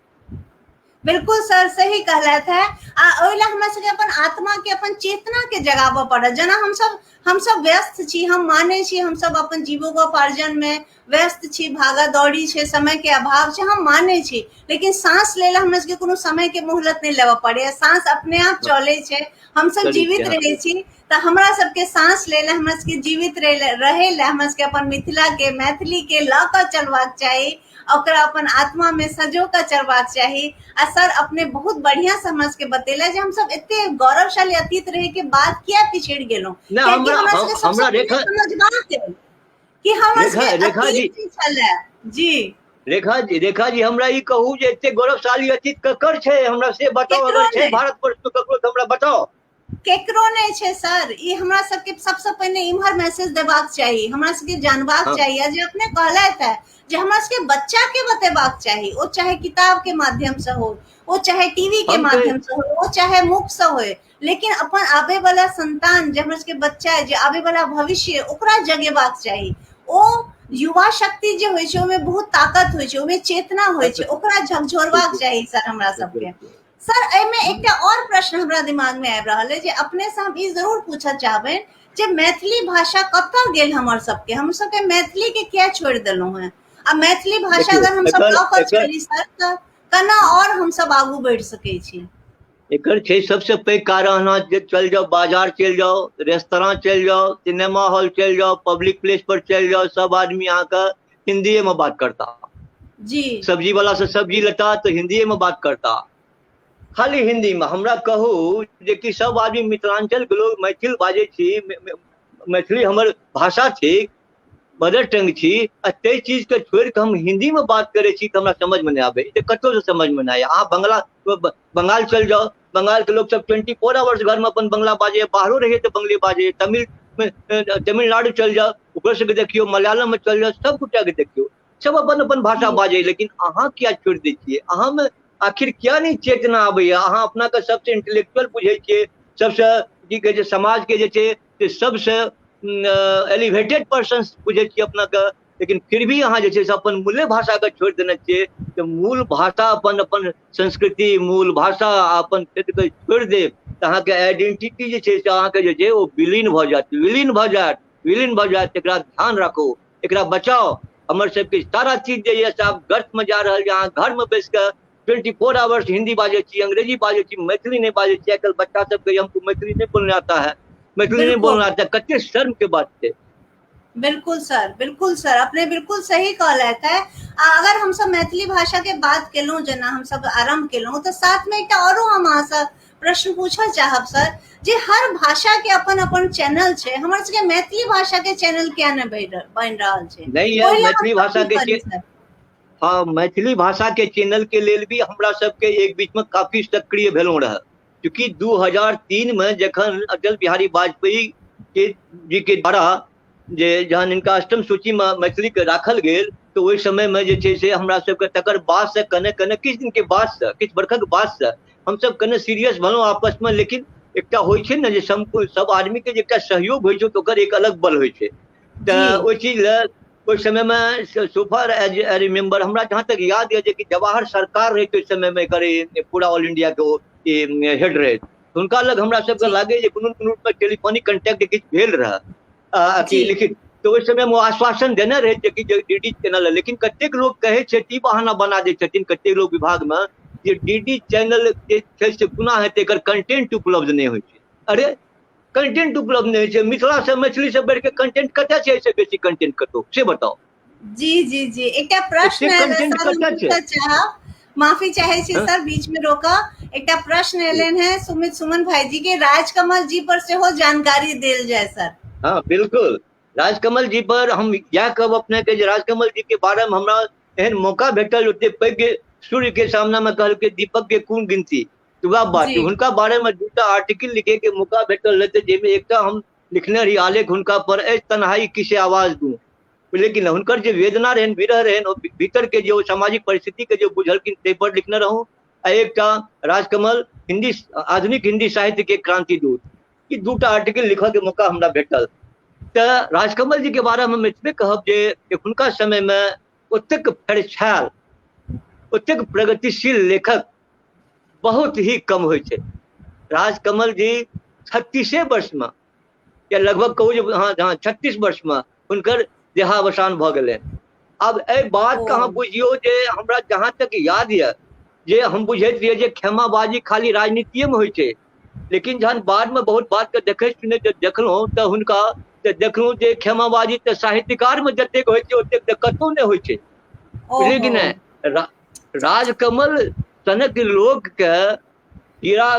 बिल्कुल सर सही कहलथि है। आ ओहि लए हमरा सबके अपन आत्मा के, अपन चेतना के जगाबऽ पड़त। जेना हमसब व्यस्त छी, हम मानै छी हमसब अपन जीविकोपार्जन में व्यस्त छी, भागा दौड़ी छै, समय के अभाव छै, हम मानै छी, लेकिन सांस लै लए हमरा सबके कोनो समय के मोहलत नहि लेबऽ पड़ैया, सांस अपने आप चलै छै, हमसब जीवित रहै छी। तऽ हमरा सबके सांस लै लए, हमरा सबके जीवित रहै लए हमरा सबके अपन मिथिला के, मैथिली के लऽ कऽ चलबाक चाही, ओकरा अपन आत्मा में सजो कऽ चलबाक चाही। आ सर अपने बहुत बढ़िया से हमरा सबके बतेला जे हमसब एते गौरवशाली अतीत रहे के बाद किया पिछड़ गेलहुँ, कियाकि हमरा सबके सबसे समझबाक कि हमरा सबके अतीत छलै। जी रेखा जी, हमरा ई कहू जे एते गौरवशाली अतीत ककर छै, हमरा से बताउ। अगर छै भारतवर्ष में ककरो तऽ हमरा बताउ। केकरो नहि छै सर। ई हमरा सबके सबसँ पहिने इम्हर मैसेज देबाक चाही, हमरा सबके जानबाक चाही। आ जे अपने कहलथि है जे हमरा सबके बच्चा के बतेबाक चाही, ओ चाहे किताब के माध्यम से हो, ओ चाहे टीवी के माध्यम से हो, ओ चाहे मुख से हो, लेकिन अपन आबे वाला संतान जे हमरा सबके बच्चा है, जे आबे वाला भविष्य, ओकरा जगेबाक चाही। ओ युवा शक्ति जे होइ छै ओहिमे बहुत ताकत होइ छै, ओहिमे चेतना होइ छै, ओकरा झकझोरबाक चाही सर हमरा सबके। सर एहिमे एकटा और प्रश्न हमरा दिमाग में आबि रहल है जे अपने से हम ई जरूर पूछऽ चाहबनि जे मैथिली भाषा कतऽ गेल हमर सबके, हम सबके मैथिली के किया छोड़ि देलहुँ हेँ? आ मैथिली भाषा अगर हम सब लऽ कऽ चली सर तऽ केना और हम सब आगू बढ़ि सकै छी? एकर छै सबसे पैघ कारण, अहाँ जे चलि जाउ बाजार चलि जाउ, रेस्तरां चलि जाउ, सिनेमा हॉल चलि जाउ, पब्लिक प्लेस पर चलि जाउ, सब आदमी अहाँके हिंदीए में बात करता जी। सब्जी वाला से सब्जी लेता तो हिंदीए में बात करता, खाली हिंदी में। हमरा कहू जे कि सब आदमी मिथिलांचल के लोग मैथिल बाजै छी, मैथिली हमर भाषा छी, मदर टंग छी, आ ताहि चीज के छोड़ि कऽ हम हिंदी में बात करै छी तऽ हमरा समझ में नहि आबै, ई तऽ कतहु से समझ में नहि आबै। अहाँ बंगाल चलि जाउ, बंगाल के लोग सब 24 आवर्स घर में अपन बंगला बाजैए, बाहरो रहिए तऽ बंगले बाजैए। तमिलनाडु चलि जाउ, ओकरो सबके देखियौ, मलयालम में चलि जाउ, सब गोटा के देखियौ, सब अपन अपन भाषा बाजैए। लेकिन अहाँ किया छोड़ि दै छियै? अहाँ में आखिर किया नहि चेतना आबैए? अहाँ अपना के सबसे इंटेलेक्चुअल बुझै छियै, सबसे की कहै छै समाज के जे छै से सबसे एलिवेटेड पर्सन बुझै छियै अपना के, लेकिन फिर भी अहाँ जे छै से अपन मूले भाषा के छोड़ि देने छियै। तऽ मूल भाषा अपन अपन संस्कृति, मूल भाषा अपन क्षेत्र के छोड़ि देब तऽ अहाँके आइडेंटिटी जे छै से अहाँके जे छै ओ विलीन भऽ जायत, विलीन भऽ जायत, विलीन भऽ जायत। एकरा ध्यान राखू, एकरा बचाउ। हमर सबके सारा चीज जे यऽ से आब गर्त में जा रहल यऽ। अहाँ घर में बैस कऽ 24 आवर्स हिंदी बाजै छी, अंग्रेजी बाजै छी, मैथिली नहि बाजै छी। आइ काल्हि बच्चा सबके हमको मैथिली नहीं बोलने आता है, मैथिली नहीं बोलना आता है, कते शर्म के बात छै। बिल्कुल सर, बिल्कुल सर, अपने बिल्कुल सही कहलथि है। आ अगर हमसब मैथिली भाषा के बात केलहुँ, जेना हमसब आरम्भ केलहुँ, तऽ साथ में एकटा औरो हम अहाँसँ प्रश्न पूछऽ चाहब सर, जे हर भाषा के अपन अपन चैनल छै, हमर सबके मैथिली भाषा के चैनल किया नहि बनि रहल छै? नहि यार, ओहि लए मैथिली हमसब भाषा की के करी सर? हाँ, मैथिली भाषा के चैनल के लेल भी हमरा सबके एक बीच में काफी सक्रिय भेलहुँ रहे, चूँकि 2003 में जखन अटल बिहारी वाजपेयी के जी के द्वारा जे जहन हिनका अष्टम सूची में मैथिली के राखल गेल, तऽ ओहि समय में जे छै से हमरा सबके तकर बाद से कने कने किछु दिन के बाद से, किछु बरखक बाद से हमसब कने सीरियस भेलहुँ आपस में। लेकिन एकटा होइ छै ने जे सब आदमी के जे एकटा सहयोग होइ छै तऽ ओकर एक अलग बल होइ छै। तऽ ओहि चीज लए ओहि समय में so far as I remember, हमरा जहाँ तक याद यऽ जे कि जवाहर सरकार रहै ओहि समय में एकर पूरा ऑल इंडिया के ओ हेड रहै, हुनका लग हमरा सबके लागै जे कोनो कोनो रूपमे टेलीफोनिक कंटेक्ट किछु भेल रहै अथी लिखित, तऽ ओहि समय में ओ आश्वासन देने रहै जे कि डी डी चैनल है। लेकिन कतेक लोग कहै छै, ई बहाना बना दै छथिन कतेक लोग विभाग में जे डी डी चैनल जे छै से कोना हेतै, एकर कंटेंट उपलब्ध नहि होइ छै। अरे कंटेंट उपलब्ध नहि होइ छै, मिथिला से मैथिली से बढ़ि के कंटेंट कतऽ छै? एहिसँ बेसी कंटेंट कतौ से बताउ। जी जी जी, एकटा प्रश्न एते आयल कंटेंट सर, हम कतऽ छै? पूछऽ चाहब, माफी चाहे छी हाँ? सर बीच में रोका। एकटा प्रश्न एलनि है सुमित सुमन भाईजी के, राजकमल जी पर सेहो जानकारी देल जाय सर। हाँ बिल्कुल, राजकमल जी पर हम इएह कहब अपने के जे राजकमल जी के बारे में हमरा एहन मौका भेटल ओते पैघ सूर्य के सामना में कहलकै दीपक के कोन गिनती, तऽ वएह बात हुनका बारे में दूटा आर्टिकल लिखे के मौका भेटल रहै, जाहिमे एकटा हम लिखने रही आलेख हुनका पर, अछि तन्हाई किसे आवाज दूं, लेकिन हुनकर जे वेदना रहनि, विरह रहनि, ओ भीतर के जे ओ सामाजिक परिस्थिति के जे बुझलखिन ताहि पर लिखने रहूं। आ एकटा राजकमल हिंदी आधुनिक हिंदी साहित्य के क्रांति दूत, ई दूटा आर्टिकल लिखऽ के मौका हमरा भेटल। तऽ राजकमल जी के बारे में हम एतबे कहब जे एखुनका समय में ओतेक फरिछायल, ओतेक प्रगतिशील लेखक बहुत ही कम होइ छै। राजकमल जी 36 वर्ष में या लगभग कहू जे हाँ, हाँ, 36 वर्ष में हुनकर देहावसान भऽ गेलै। आब एहि बात के अहाँ बुझियौ जे हमरा जहाँ तक याद यऽ जे हम बुझैत रहियै जे खेमाबाजी खाली राजनीतिये में होइ छै, लेकिन जहन बाद में बहुत बात के देखैत सुनैत देखलहुँ तऽ हुनका तऽ देखलहुँ जे खेमाबाजी तऽ साहित्यकार में जतेक होइ छै ओतेक तऽ कतहु नहि होइ छै, बुझलियै कि नहि? राजकमल सनक लोक के हीरा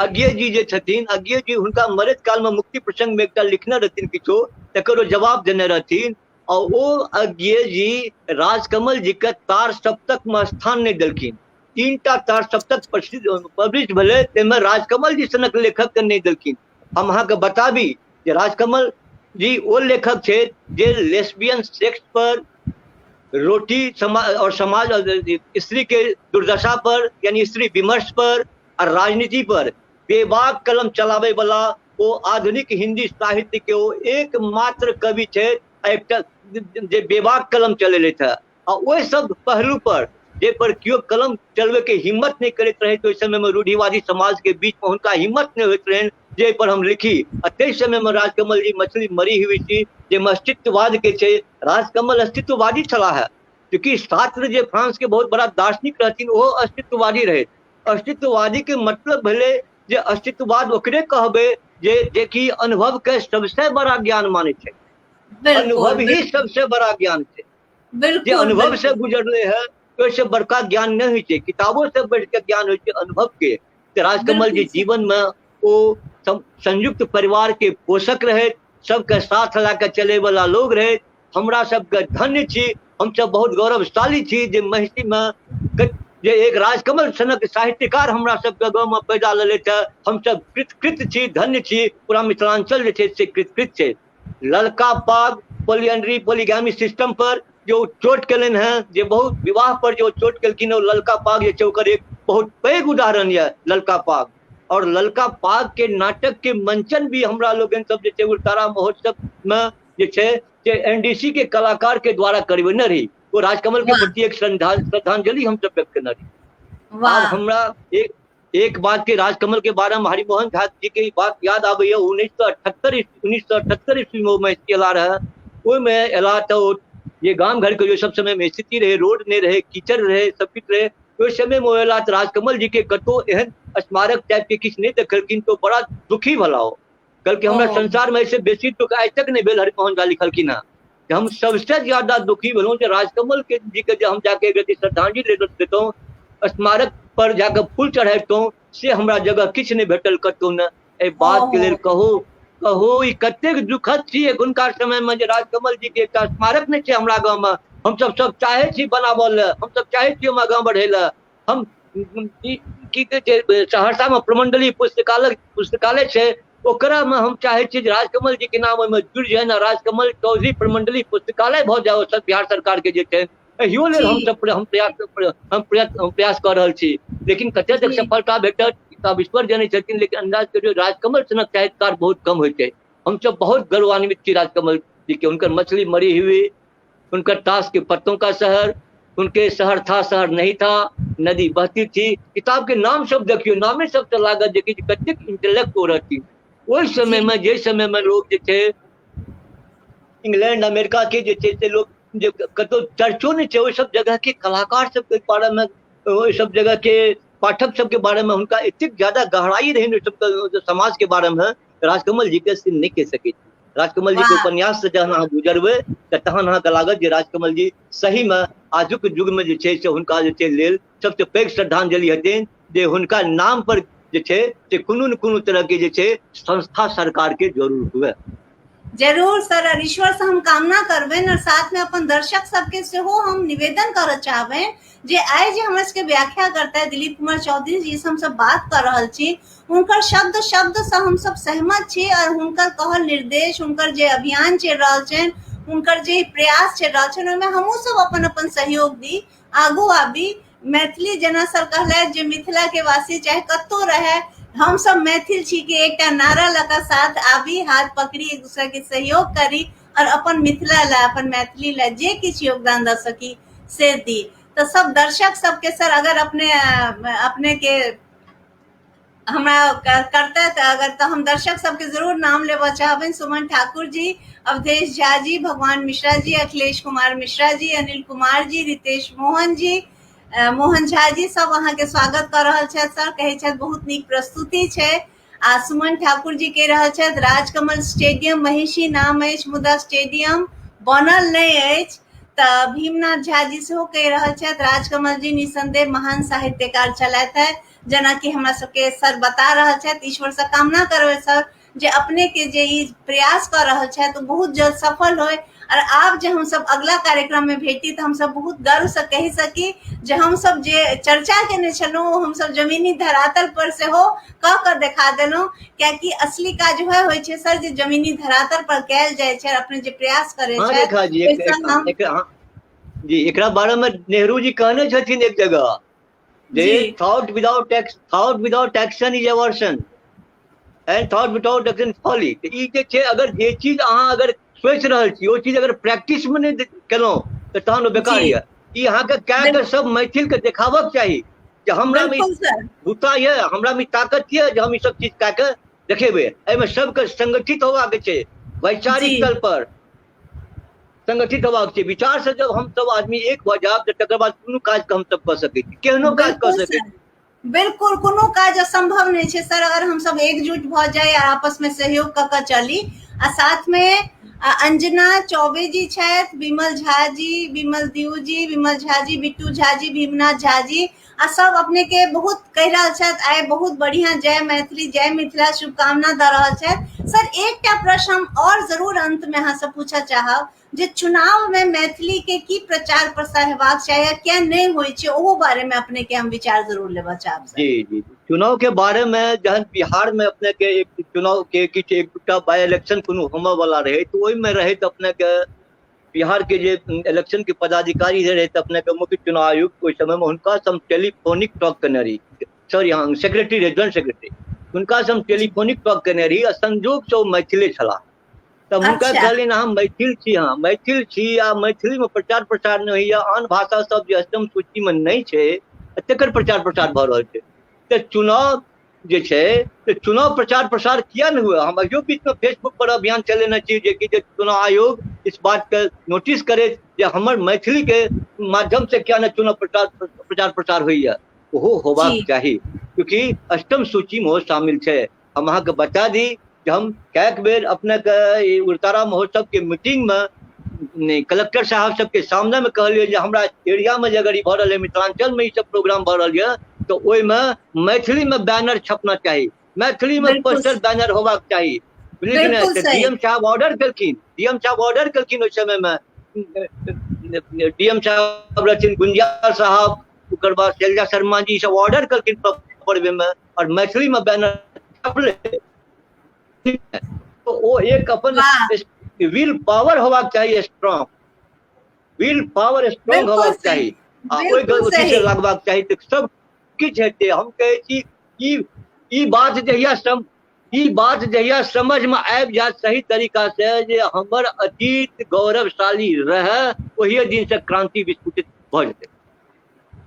अज्ञे जी जे छथिन, अज्ञे जी हुनका मरैत काल में मुक्ति प्रसंग में एकटा लिखने रहथिन किछो, तकर ओ जवाब देने रहथिन, आ ओ अज्ञे जी राजकमल जी के तार सप्तक में स्थान नहि देलखिन। 3टा तार सप्तक प्रसिद्ध पब्लिश भेलै, ताहिमे राजकमल जी सनक लेखक के नहि देलखिन। हम अहाँके बताबी जे राजकमल जी ओ लेखक छथि जे लेस्बियन सेक्स पर, रोटी और समाज और स्त्री के दुर्दशा पर, यानी स्त्री विमर्श पर और राजनीति पर बेबाक कलम चलाबै वाला ओ आधुनिक हिंदी साहित्य के ओ एकमात्र कवि छथि, एकटा जे बेबाक कलम चलेलथि है। आ ओहि सब पहलू पर जाहि पर केओ कलम चलबै के हिम्मत नहि करैत रहै। ओहि समय मे रूढ़िवादी समाज के बीच मे हुनका हिम्मत नहि होइत रहनि जे एहि पर हम लिखी। आ ताहि समय मे राजकमल जी मछली मरी हुई थी, जाहिमे अस्तित्ववाद के छै, राजकमल अस्तित्ववादी छलाह है। चूँकि शास्त्र जे फ्रांस के बहुत बड़ा दार्शनिक रहथिन, ओहो अस्तित्ववादी रहे। अस्तित्ववादी के मतलब भेलै जे अस्तित्ववाद ओकरे कहबै जे जेकि अनुभव के सबसे बड़ा ज्ञान मानै छै। अनुभव ही सबसे बड़ा ज्ञान छै। जे अनुभव से गुजरले है ओहिसँ बड़का ज्ञान नहि होइ छै, किताबो से बढ़ि के ज्ञान होइ छै अनुभव के। तऽ राजकमल जी जीवन मे ओ संयुक्त परिवार के पोषक रहे, सबके साथ लए के चले वाला लोग रहे। हमरा सबके धन्य छी, हमसब बहुत गौरवशाली छी जे महिषी मे जे एक राजकमल सनक साहित्यकार हमरा सबके गाँव मे पैदा लेलथि है। हमसब कृतकृत छी, धन्य छी, पूरा मिथिलांचल जे छै से कृतकृत छै। ललका पाग पॉलीएंड्री पॉलीगैमी सिस्टम पर जो चोट केलनि हेँ, जे बहुत विवाह पर जो चोट केलखिन, ओ ललका पाग जे छै ओकर एक बहुत पैघ उदाहरण यऽ ललका पाग। और ललका पाग के नाटक के मंचन भी हमरा लोकनि सब जे छै उग्रतारा महोत्सव मे जे छै से एनडीसी के कलाकार के द्वारा करबेने रही। ओ राजकमल के प्रति एक श्रद्धांजलि हमसब व्यक्त केने रही। आब हमरा एक एक बात के राजकमल के बारे में हरिमोहन झा जी के बात याद आबैया। 1978 ईस्वी में महिषी एला रहे। ओहिमे एला तऽ जे गाम घर के जो सब समय में स्थिति रहे, रोड नहीं रहे, कीचड़ रहे, सब किछु रहे, ओहि समय में एला तऽ राजकमल जी के कतौ एहन स्मारक टाइप के किछु नहीं देखलखिन तो बड़ा दुखी भला हो। कहलखिन हमरा संसार में ऐसे बेसी दुख आइ तक नहीं भेल। हरिमोहन झा लिखलखिन हँ हम सबसे ज्यादा दुखी भेलहुँ जे राजकमल के जी के जे हम जाके एक रति श्रद्धांजलि देतहुँ, स्मारक पर जाके फूल चढ़बितहुँ, से हमरा जगह किछु नहि भेटल कतहु ने। एहि बात के लेल कहू कहू ई कतेक दुखद छी एखुनका समय में जे राजकमल जी के एकटा स्मारक नहि छै हमरा गाँव में। हमसब सब चाहै छी बनाबऽ लए, हमसब चाहै छी हमरा गाँव बढ़ै लए। हम की कहै छै सहरसा में प्रमंडलीय पुस्तकालय पुस्तकालय छै, ओकरा में हम चाहै छी जे राजकमल जी के नाम ओहिमे जुड़ि जाय ने, राजकमल चौधरी प्रमंडलीय पुस्तकालय भऽ जाय सब बिहार सरकार के जे छै। एहियो लेल हमसब हम प्रयास हम प्रयास हम प्रयास कऽ रहल छी, लेकिन कते तक सफलता भेटत तऽ आब ईश्वर जनै छथिन। लेकिन अंदाज करियौ राजकमल सनक साहित्यकार बहुत कम होइ छै। हमसब बहुत गौरवान्वित छी राजकमल जी के। हुनकर मछली मरी हुई, हुनकर ताश के पत्तों का शहर, उनके शहर था शहर नहीं था, नदी बहती थी, किताब के नाम सब देखियौ, नामे सब तऽ लागत जे कि कतेक इंटेलेक्ट ओ रहथिन ओहि समय में। जे समय में लोग जे छै इंग्लैंड अमेरिका के जे छै से लोग जे कतौ चर्चो नहि छै, ओहि सब जगह के कलाकार सबके बारे में, ओहि सब जगह के पाठक सबके बारे में हुनका एतेक ज्यादा गहराई रहनि ओहि सब समाज के बारे में, राजकमल जी के से नहि कहि सकै छी। राजकमल जी के उपन्यास से जहन अहाँ गुजरबै तऽ तहन अहाँके लागत जे राजकमल जी सही में आजुक युग में जे छै से हुनका जे छै लेल सबसे पैघ श्रद्धांजलि हेतनि जे हुनका नाम पर जे छै से कोनो ने कोनो तरह के जे छै संस्था सरकार के जरूर हुए। जरूर सर, और ईश्वर से हम कामना करबनि और साथ में अपन दर्शक सबके सेहो हम निवेदन करऽ चाहबनि जे आइ जे हमरा सबके व्याख्या करता दिलीप कुमार चौधरी जी से हमसब बात कऽ रहल छी, हुनकर शब्द शब्द से हमसब सहमत छी और हुनकर कहल निर्देश, हुनकर जे अभियान चलि रहल छनि, हुनकर जे प्रयास चलि रहल छनि, ओहिमे हमहूँ सब अपन अपन सहयोग दी, आगू आबी। मैथिली जेना सर कहलथि जे मिथिला के वासी चाहे कतौ रहे, हम सब मैथिल छी के एकटा नारा लऽ कऽ साथ आबी, हाथ पकड़ी, एक दूसरा के सहयोग करी और अपन मिथिला लए, अपन मैथिली लए जे किछु योगदान दऽ सकी से दी। तऽ सब दर्शक सबके सर अगर अपने अपने के हमरा करते तऽ अगर तऽ हम दर्शक सबके जरूर नाम लेबऽ चाहबनि। सुमन ठाकुर जी, अवधेश झा जी, भगवान मिश्रा जी, अखिलेश कुमार मिश्रा जी, अनिल कुमार जी, रितेश मोहन जी, मोहन झा जी, सब अहाँके स्वागत कऽ रहल छथि सर। कहै छथि बहुत नीक प्रस्तुति छै। आ सुमन ठाकुर जी कहि रहल छथि राजकमल स्टेडियम महिषी नाम अछि मुदा स्टेडियम बनल नहि अछि। तऽ भीमनाथ झा जी सेहो कहि रहल छथि राजकमल जी निसंदेह महान साहित्यकार छलथि है, जेनाकि हमरा सबके सर बता रहल छथि। ईश्वर से कामना करबै सर जे अपने के जे ई प्रयास कऽ रहल छथि ओ बहुत जल्द सफल होय और आब जे हमसब अगला कार्यक्रम में भेटी तऽ हमसब बहुत गर्व से कहि सकी जे हमसब जे चर्चा केने छलहुँ ओ हमसब जमीनी धरातल पर सेहो कऽ कऽ देखा देलहुँ। कियाकि असली काज वएह होइ छै सर जे जमीनी धरातल पर कयल जाइ छै। अपने जे प्रयास करै छथि रेखा जी, जी एकरा बारे में नेहरू जी कहने छथिन एक जगह जे thought without action is aversion and thought without action folly. तऽ ई जे छै अगर जे चीज अहाँ अगर सोचि रहल छी ओ चीज अगर प्रैक्टिस मे नहि केलहुँ तऽ तहन ओ बेकार यऽ। ई अहाँके कए के सब मैथिल के देखाबक चाही जे हमरा में बूता यऽ, हमरा में ताकत यऽ जे हम ई सब चीज कए के देखेबै। एहिमे सबके संगठित होबाक छै, वैचारिक तल पर संगठित होबाक छै। विचार से जब हम सब आदमी एक भऽ जायब तऽ तकर बाद कोनो काज के हम सब कऽ सकै छी, केहनो काज कऽ सकै छी। बिल्कुल, कोनो काज असंभव नहि छै सर, अगर हम सब एकजुट भऽ जाय आ आपस में सहयोग कऽ के चली। आ साथ में अंजना चौबे जी छथि, विमल झा जी, विमल दीव जी, विमल झा जी, बिट्टू झा जी, भीमनाथ झा जी, आ सब अपने के बहुत कहि रहल छथि आइ बहुत बढ़िया, जय मैथिली जय मिथिला शुभकामना दऽ रहल छथि। सर एकटा प्रश्न हम और जरूर अंत में अहाँ से पूछऽ चाहब जे चुनाव में मैथिली के की प्रचार प्रसार हेबाक चाही आ किया नहि होइ छै, ओहो बारे में अपने के हम विचार जरूर लेबऽ चाहब सर। जी जी, चुनाव के बारे में जहन बिहार में अपने के एक चुनाव के किछु एक दूटा बाय इलेक्शन कोनो होमय वाला रहे तऽ ओहिमे रहैत अपने के बिहार के जे इलेक्शन के पदाधिकारी रहे अपने के मुख्य चुनाव आयुक्त, ओहि समय में हुनका से हम टेलीफोनिक टॉक केने रही, सॉरी हाँ सेक्रेटरी रहे, ज्वाइंट सेक्रेटरी, हुनका से हम टेलीफोनिक टॉक केने रही आ संजोग से ओ मैथिले छलाह। तब हुनका कहलियनि अहाँ मैथिल छी, हाँ मैथिल छी आ मैथिली में प्रचार प्रसार नहि होइया, आन भाषा सब जे अष्टम सूची में नहि छै तकर प्रचार प्रसार भऽ रहल छै, तऽ चुनाव जे छै तऽ चुनाव प्रचार प्रसार किया नहि हुए। हम अहियो बीच में फेसबुक पर अभियान चलेने छी जे कि जे चुनाव आयोग इस बात के नोटिस करे जे हमर मैथिली के माध्यम से किया नहि चुनाव प्रचार प्रचार प्रसार होइया, ओहो होबाक चाही, क्योंकि अष्टम सूची में ओ शामिल छै। हम अहाँके बता दी जे हम कएक बेर अपनेके ई उग्रतारा महोत्सव के मीटिंग में कलेक्टर साहब सबके सामने में कहलियै जे हमरा एरिया में जे अगर ई भऽ रहल है, मिथिलांचल में ई सब प्रोग्राम भऽ रहल यऽ तऽ ओहिमे मैथिली में बैनर छपना चाही, मैथिली में पोस्टर बैनर होबाक चाही, बुझलियै कि नहि। तऽ डीएम साहब ऑर्डर केलखिन, डीएम साहब ऑर्डर केलखिन ओहि समय में, डीएम साहब रहथिन गुंजिया साहब, ओकर बाद शैलजा शर्मा जी, सब ऑर्डर केलखिन प्रॉपर वे में और मैथिली में बैनर छपलै। तो ओ एक अपन will power होबाक चाही, स्ट्रॉन्ग will power strong होबाक चाही आ ओहि अथी से लगबाक चाही तऽ सब किछु हेतै। हम कहै छी ई बात जहिया सम ई बात जहिया समझ में आबि जायत सही तरीका से जे हमर अतीत गौरवशाली रहै, ओहिए दिन से क्रांति विस्फुटित भऽ जेतै।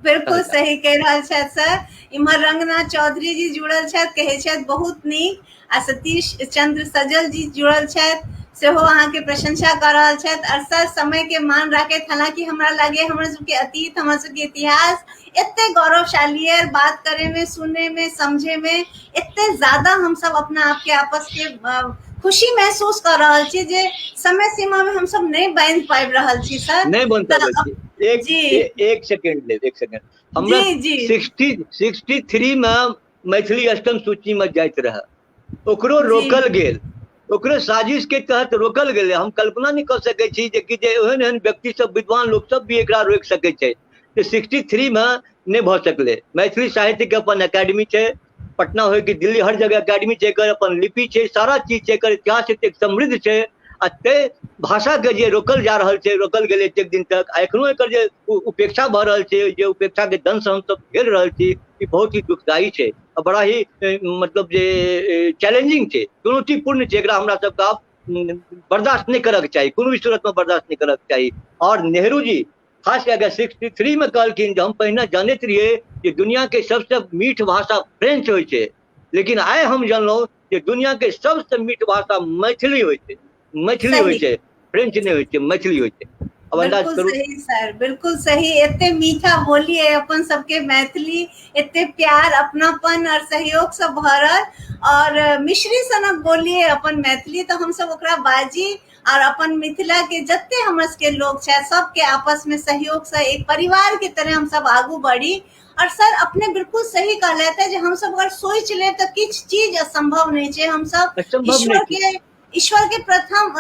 बिल्कुल सही कहि रहल छथि सर। इम्हर रंगनाथ चौधरी जी जुड़ल छथि, कहै छथि बहुत नीक, आ सतीश चंद्र सजल जी जुड़ल छथि, सेहो अहाँके प्रशंसा कऽ रहल छथि। और सर समय के मान राखैत, हालांकि हमरा लागे हमरा सबके अतीत, हमरा सबके इतिहास एते गौरवशाली है, बात करे में, सुने में, समझे में एते ज्यादा हम सब अपना आप के आपस के खुशी महसूस कर रहल छी जे समय सीमा में हम सब नहीं बांधि पाबि रहल छी सर। नहीं बांधि पाबि छी। एक सेकेंड ले, एक सेकेंड। हमरा 63 में मैथिली अष्टम सूची में जाइत रहे, ओकरो रोकल गेल, ओकरो साजिश के तहत रोकल गेलै। हम कल्पना नहि कऽ सकै छी जे कि जे एहन एहन व्यक्ति सब, विद्वान लोक सब भी एकरा रोकि सकै छै। तऽ 63 में नहि भऽ सकलै। मैथिली साहित्य के अपन एकेडमी छै, पटना होइ कि दिल्ली, हर जगह एकेडमी छै, एकर अपन लिपि छै, सारा चीज छै, एकर इतिहास एतेक समृद्ध छै आ ताहि भाषाके जे रोकल जा रहल छै, रोकल गेलै एतेक दिन तक आ एखनो एकर जे उपेक्षा भऽ रहल छै, जे उपेक्षाके दंश हमसब झेल रहल छी, ई बहुत ही दुखदायी छै आ बड़ा ही मतलब जे चैलेंजिंग छै, चुनौतीपूर्ण छै। एकरा हमरा सबके आब बर्दाश्त नहि करऽके चाही, कोनो भी सूरतमे बर्दाश्त नहि करऽके चाही। और नेहरू जी खास कए कऽ 63 में कहलखिन जे हम पहिने जानैत रहियै जे दुनिया के सबसँ मीठ भाषा फ्रेंच होइ छै, लेकिन आइ हम जानलहुँ जे दुनिया के सबसँ मीठ भाषा मैथिली होइ छै, मैथिली होइ छै, फ्रेंच नहि होइ छै, मैथिली होइ छै। अब अंदाज बिल्कुल करू। सही सर, बिल्कुल सही। एते मीठा बोली है अपन सबके मैथिली, एते प्यार, अपनापन और सहयोग से भरल और मिश्री सनक बोली है अपन मैथिली, तो हम सब ओकरा बाजी और अपन मिथिला के जते हमर सबके लोग छै सबके आपस में सहयोग से एक परिवार के तरह हम सब आगू बढ़ी। और सर अपने बिल्कुल सही कहलथि है जे हम सब अगर सोच ले तो किछु चीज असंभव नहीं छै। हम सब असंभव नहीं छै। ईश्वर के प्रथम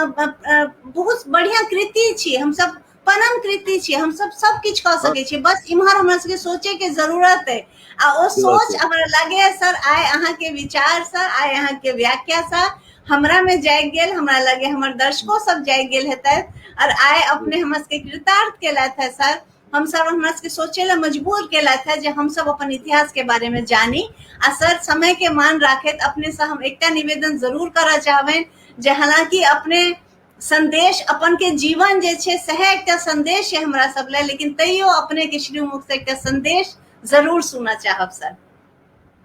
बहुत बढ़िया कृति छी, हम सब परम कृति छी, हम सब सब किछु कऽ सकै छी, बस इम्हर हमरा सबके सोचे के जरूरत है। आ ओ सोच हमरा लागे है सर आइ अहाँके विचार सर, आइ अहाँके व्याख्या सर हमरा में जागि गेल, हमरा लगे हमर दर्शको सब जागि गेल हेतै और आइ अपने हमरा सबके कृतार्थ केलथि है सर। हम सब हमरा सबके सोचे ला मजबूर केलथि है जे हम सब अपन इतिहास के बारे में जानी। आ सर समय के मान राखैत अपने से हम एकटा निवेदन जरूर करऽ चाहबनि जे हालांकि अपने संदेश अपन के जीवन जे छै सएह एकटा संदेश है हमरा सब लए, लेकिन तैयो अपने के श्रीमुख से एकटा संदेश जरूर सुनऽ चाहब सर।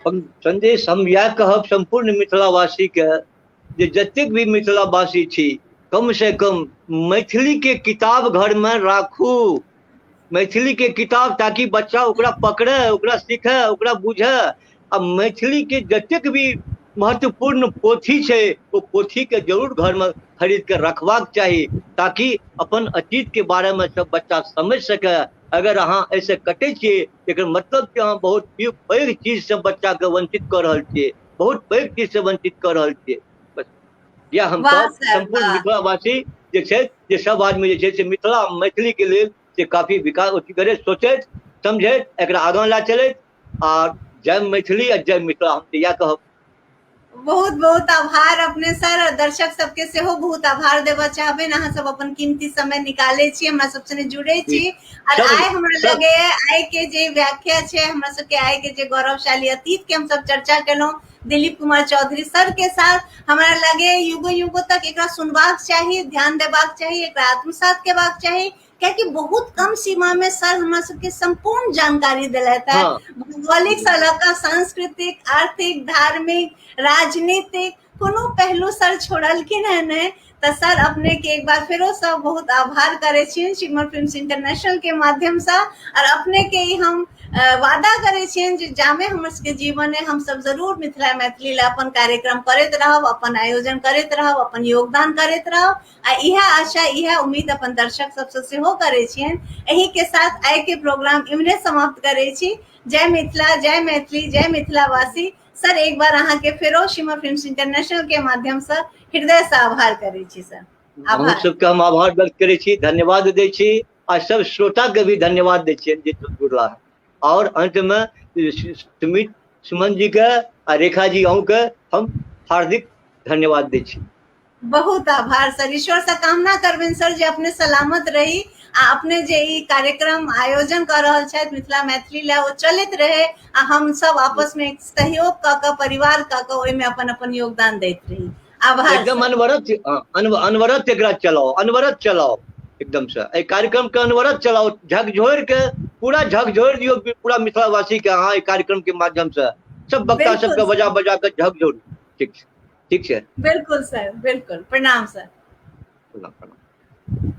हम संदेश हम इएह कहब सम्पूर्ण मिथिलावासी के जे जतेक भी मिथिलावासी छी कम से कम मैथिली के किताब घर में राखू, मैथिली के किताब, ताकि बच्चा ओकरा पकड़े, ओकरा सीखे, ओकरा बुझे। आ मैथिली के जतेक भी महत्वपूर्ण पोथी छै ओ पोथी के जरूर घर में खरीद के रखबाक चाही, ताकि अपन अतीत के बारे में सब बच्चा समझ सके। अगर अहाँ एहिसँ कटै छियै एकर मतलब कि अहाँ बहुत पैघ चीजसँ बच्चाके वंचित कऽ रहल छियै, बहुत पैघ चीजसँ वंचित कऽ रहल छियै। बस इएह हम कहब सम्पूर्ण मिथिलावासी जे छै जे सब आदमी जे छै से मिथिला मैथिलीके लेल से काफी विकास अथी करैत, सोचैत समझैत एकरा आगाँ लए चलैत। आ जय मैथिली आ जय मिथिला, हम तऽ इएह कहब। बहुत बहुत आभार अपने सर, और दर्शक सबके सेहो बहुत आभार देबऽ चाहबनि। अहाँ सब अपन कीमती समय निकाले छी, हमरा सब संगे जुड़े छी। और आइ हमरा लगे आइ के जे व्याख्या छै, हमरा सबके आइ के जे गौरवशाली अतीत के हम सब चर्चा केलहुँ दिलीप कुमार चौधरी सर के साथ, हमरा लगे युगो युगो तक एकरा सुनबाक चाही, ध्यान देबाक चाही, एकरा आत्मसात करबाक चाही, कियाकि बहुत कम सीमा में सर हमरा सबके संपूर्ण जानकारी दिलैत है। भौगोलिक से लऽ कऽ सांस्कृतिक, आर्थिक, धार्मिक, राजनीतिक कोनो पहलू सर छोड़लखिन है नहि। तऽ सर अपने के एक बार फेरो से बहुत आभार करै छियनि शिमर फिल्म्स इंटरनेशनल के माध्यम से। और अपने के ई हम वादा करै छियनि जे जामे हमर सबके जीवन है हम सब जरूर मिथिला मैथिली ला अपन कार्यक्रम करैत रहब, अपन आयोजन करैत रहब, अपन योगदान करैत रहब। आ इएह आशा इएह उम्मीद अपन दर्शक सबसँ सेहो करै छियनि। एहि के साथ आइ के प्रोग्राम इम्हरे समाप्त करै छी। जय मिथिला, जय मैथिली, जय मिथिलावासी। सर एक बार अहाँ के फेरो शिमर फिल्म्स इंटरनेशनल के माध्यम से हृदय से आभार करै छी सर। आभार सबके हम आभार व्यक्त करै छी, धन्यवाद दै छी, आ सब श्रोता के भी धन्यवाद दै छियनि जे जुड़ला। और अंत में सुमित सुमन जी के आ रेखा जी अहूँ के हम हार्दिक धन्यवाद दै छी। बहुत आभार सर। ईश्वर से कामना करबनि सर जे अपने सलामत रही आ अपने जे ई कार्यक्रम आयोजन कऽ रहल छथि मिथिला मैथिली लए ओ चलैत रहे आ हम सब आपस में सहयोग कऽ कऽ परिवार कऽ कऽ ओहिमे अपन अपन योगदान दैत रही। आभार एकदम अनवरत अनवरत एकरा चलाओ, अनवरत चलाओ एकदम से एहि कार्यक्रम के अनवरत चलाओ, झकझोर के पूरा झकझोर दियौ पूरा मिथिलावासी के अहाँ एहि कार्यक्रम के माध्यम से सब वक्ता सबके बजा बजा के झकझोर। ठीक छै, ठीक छै, बिल्कुल सर, बिल्कुल। प्रणाम सर। प्रणाम, प्रणाम।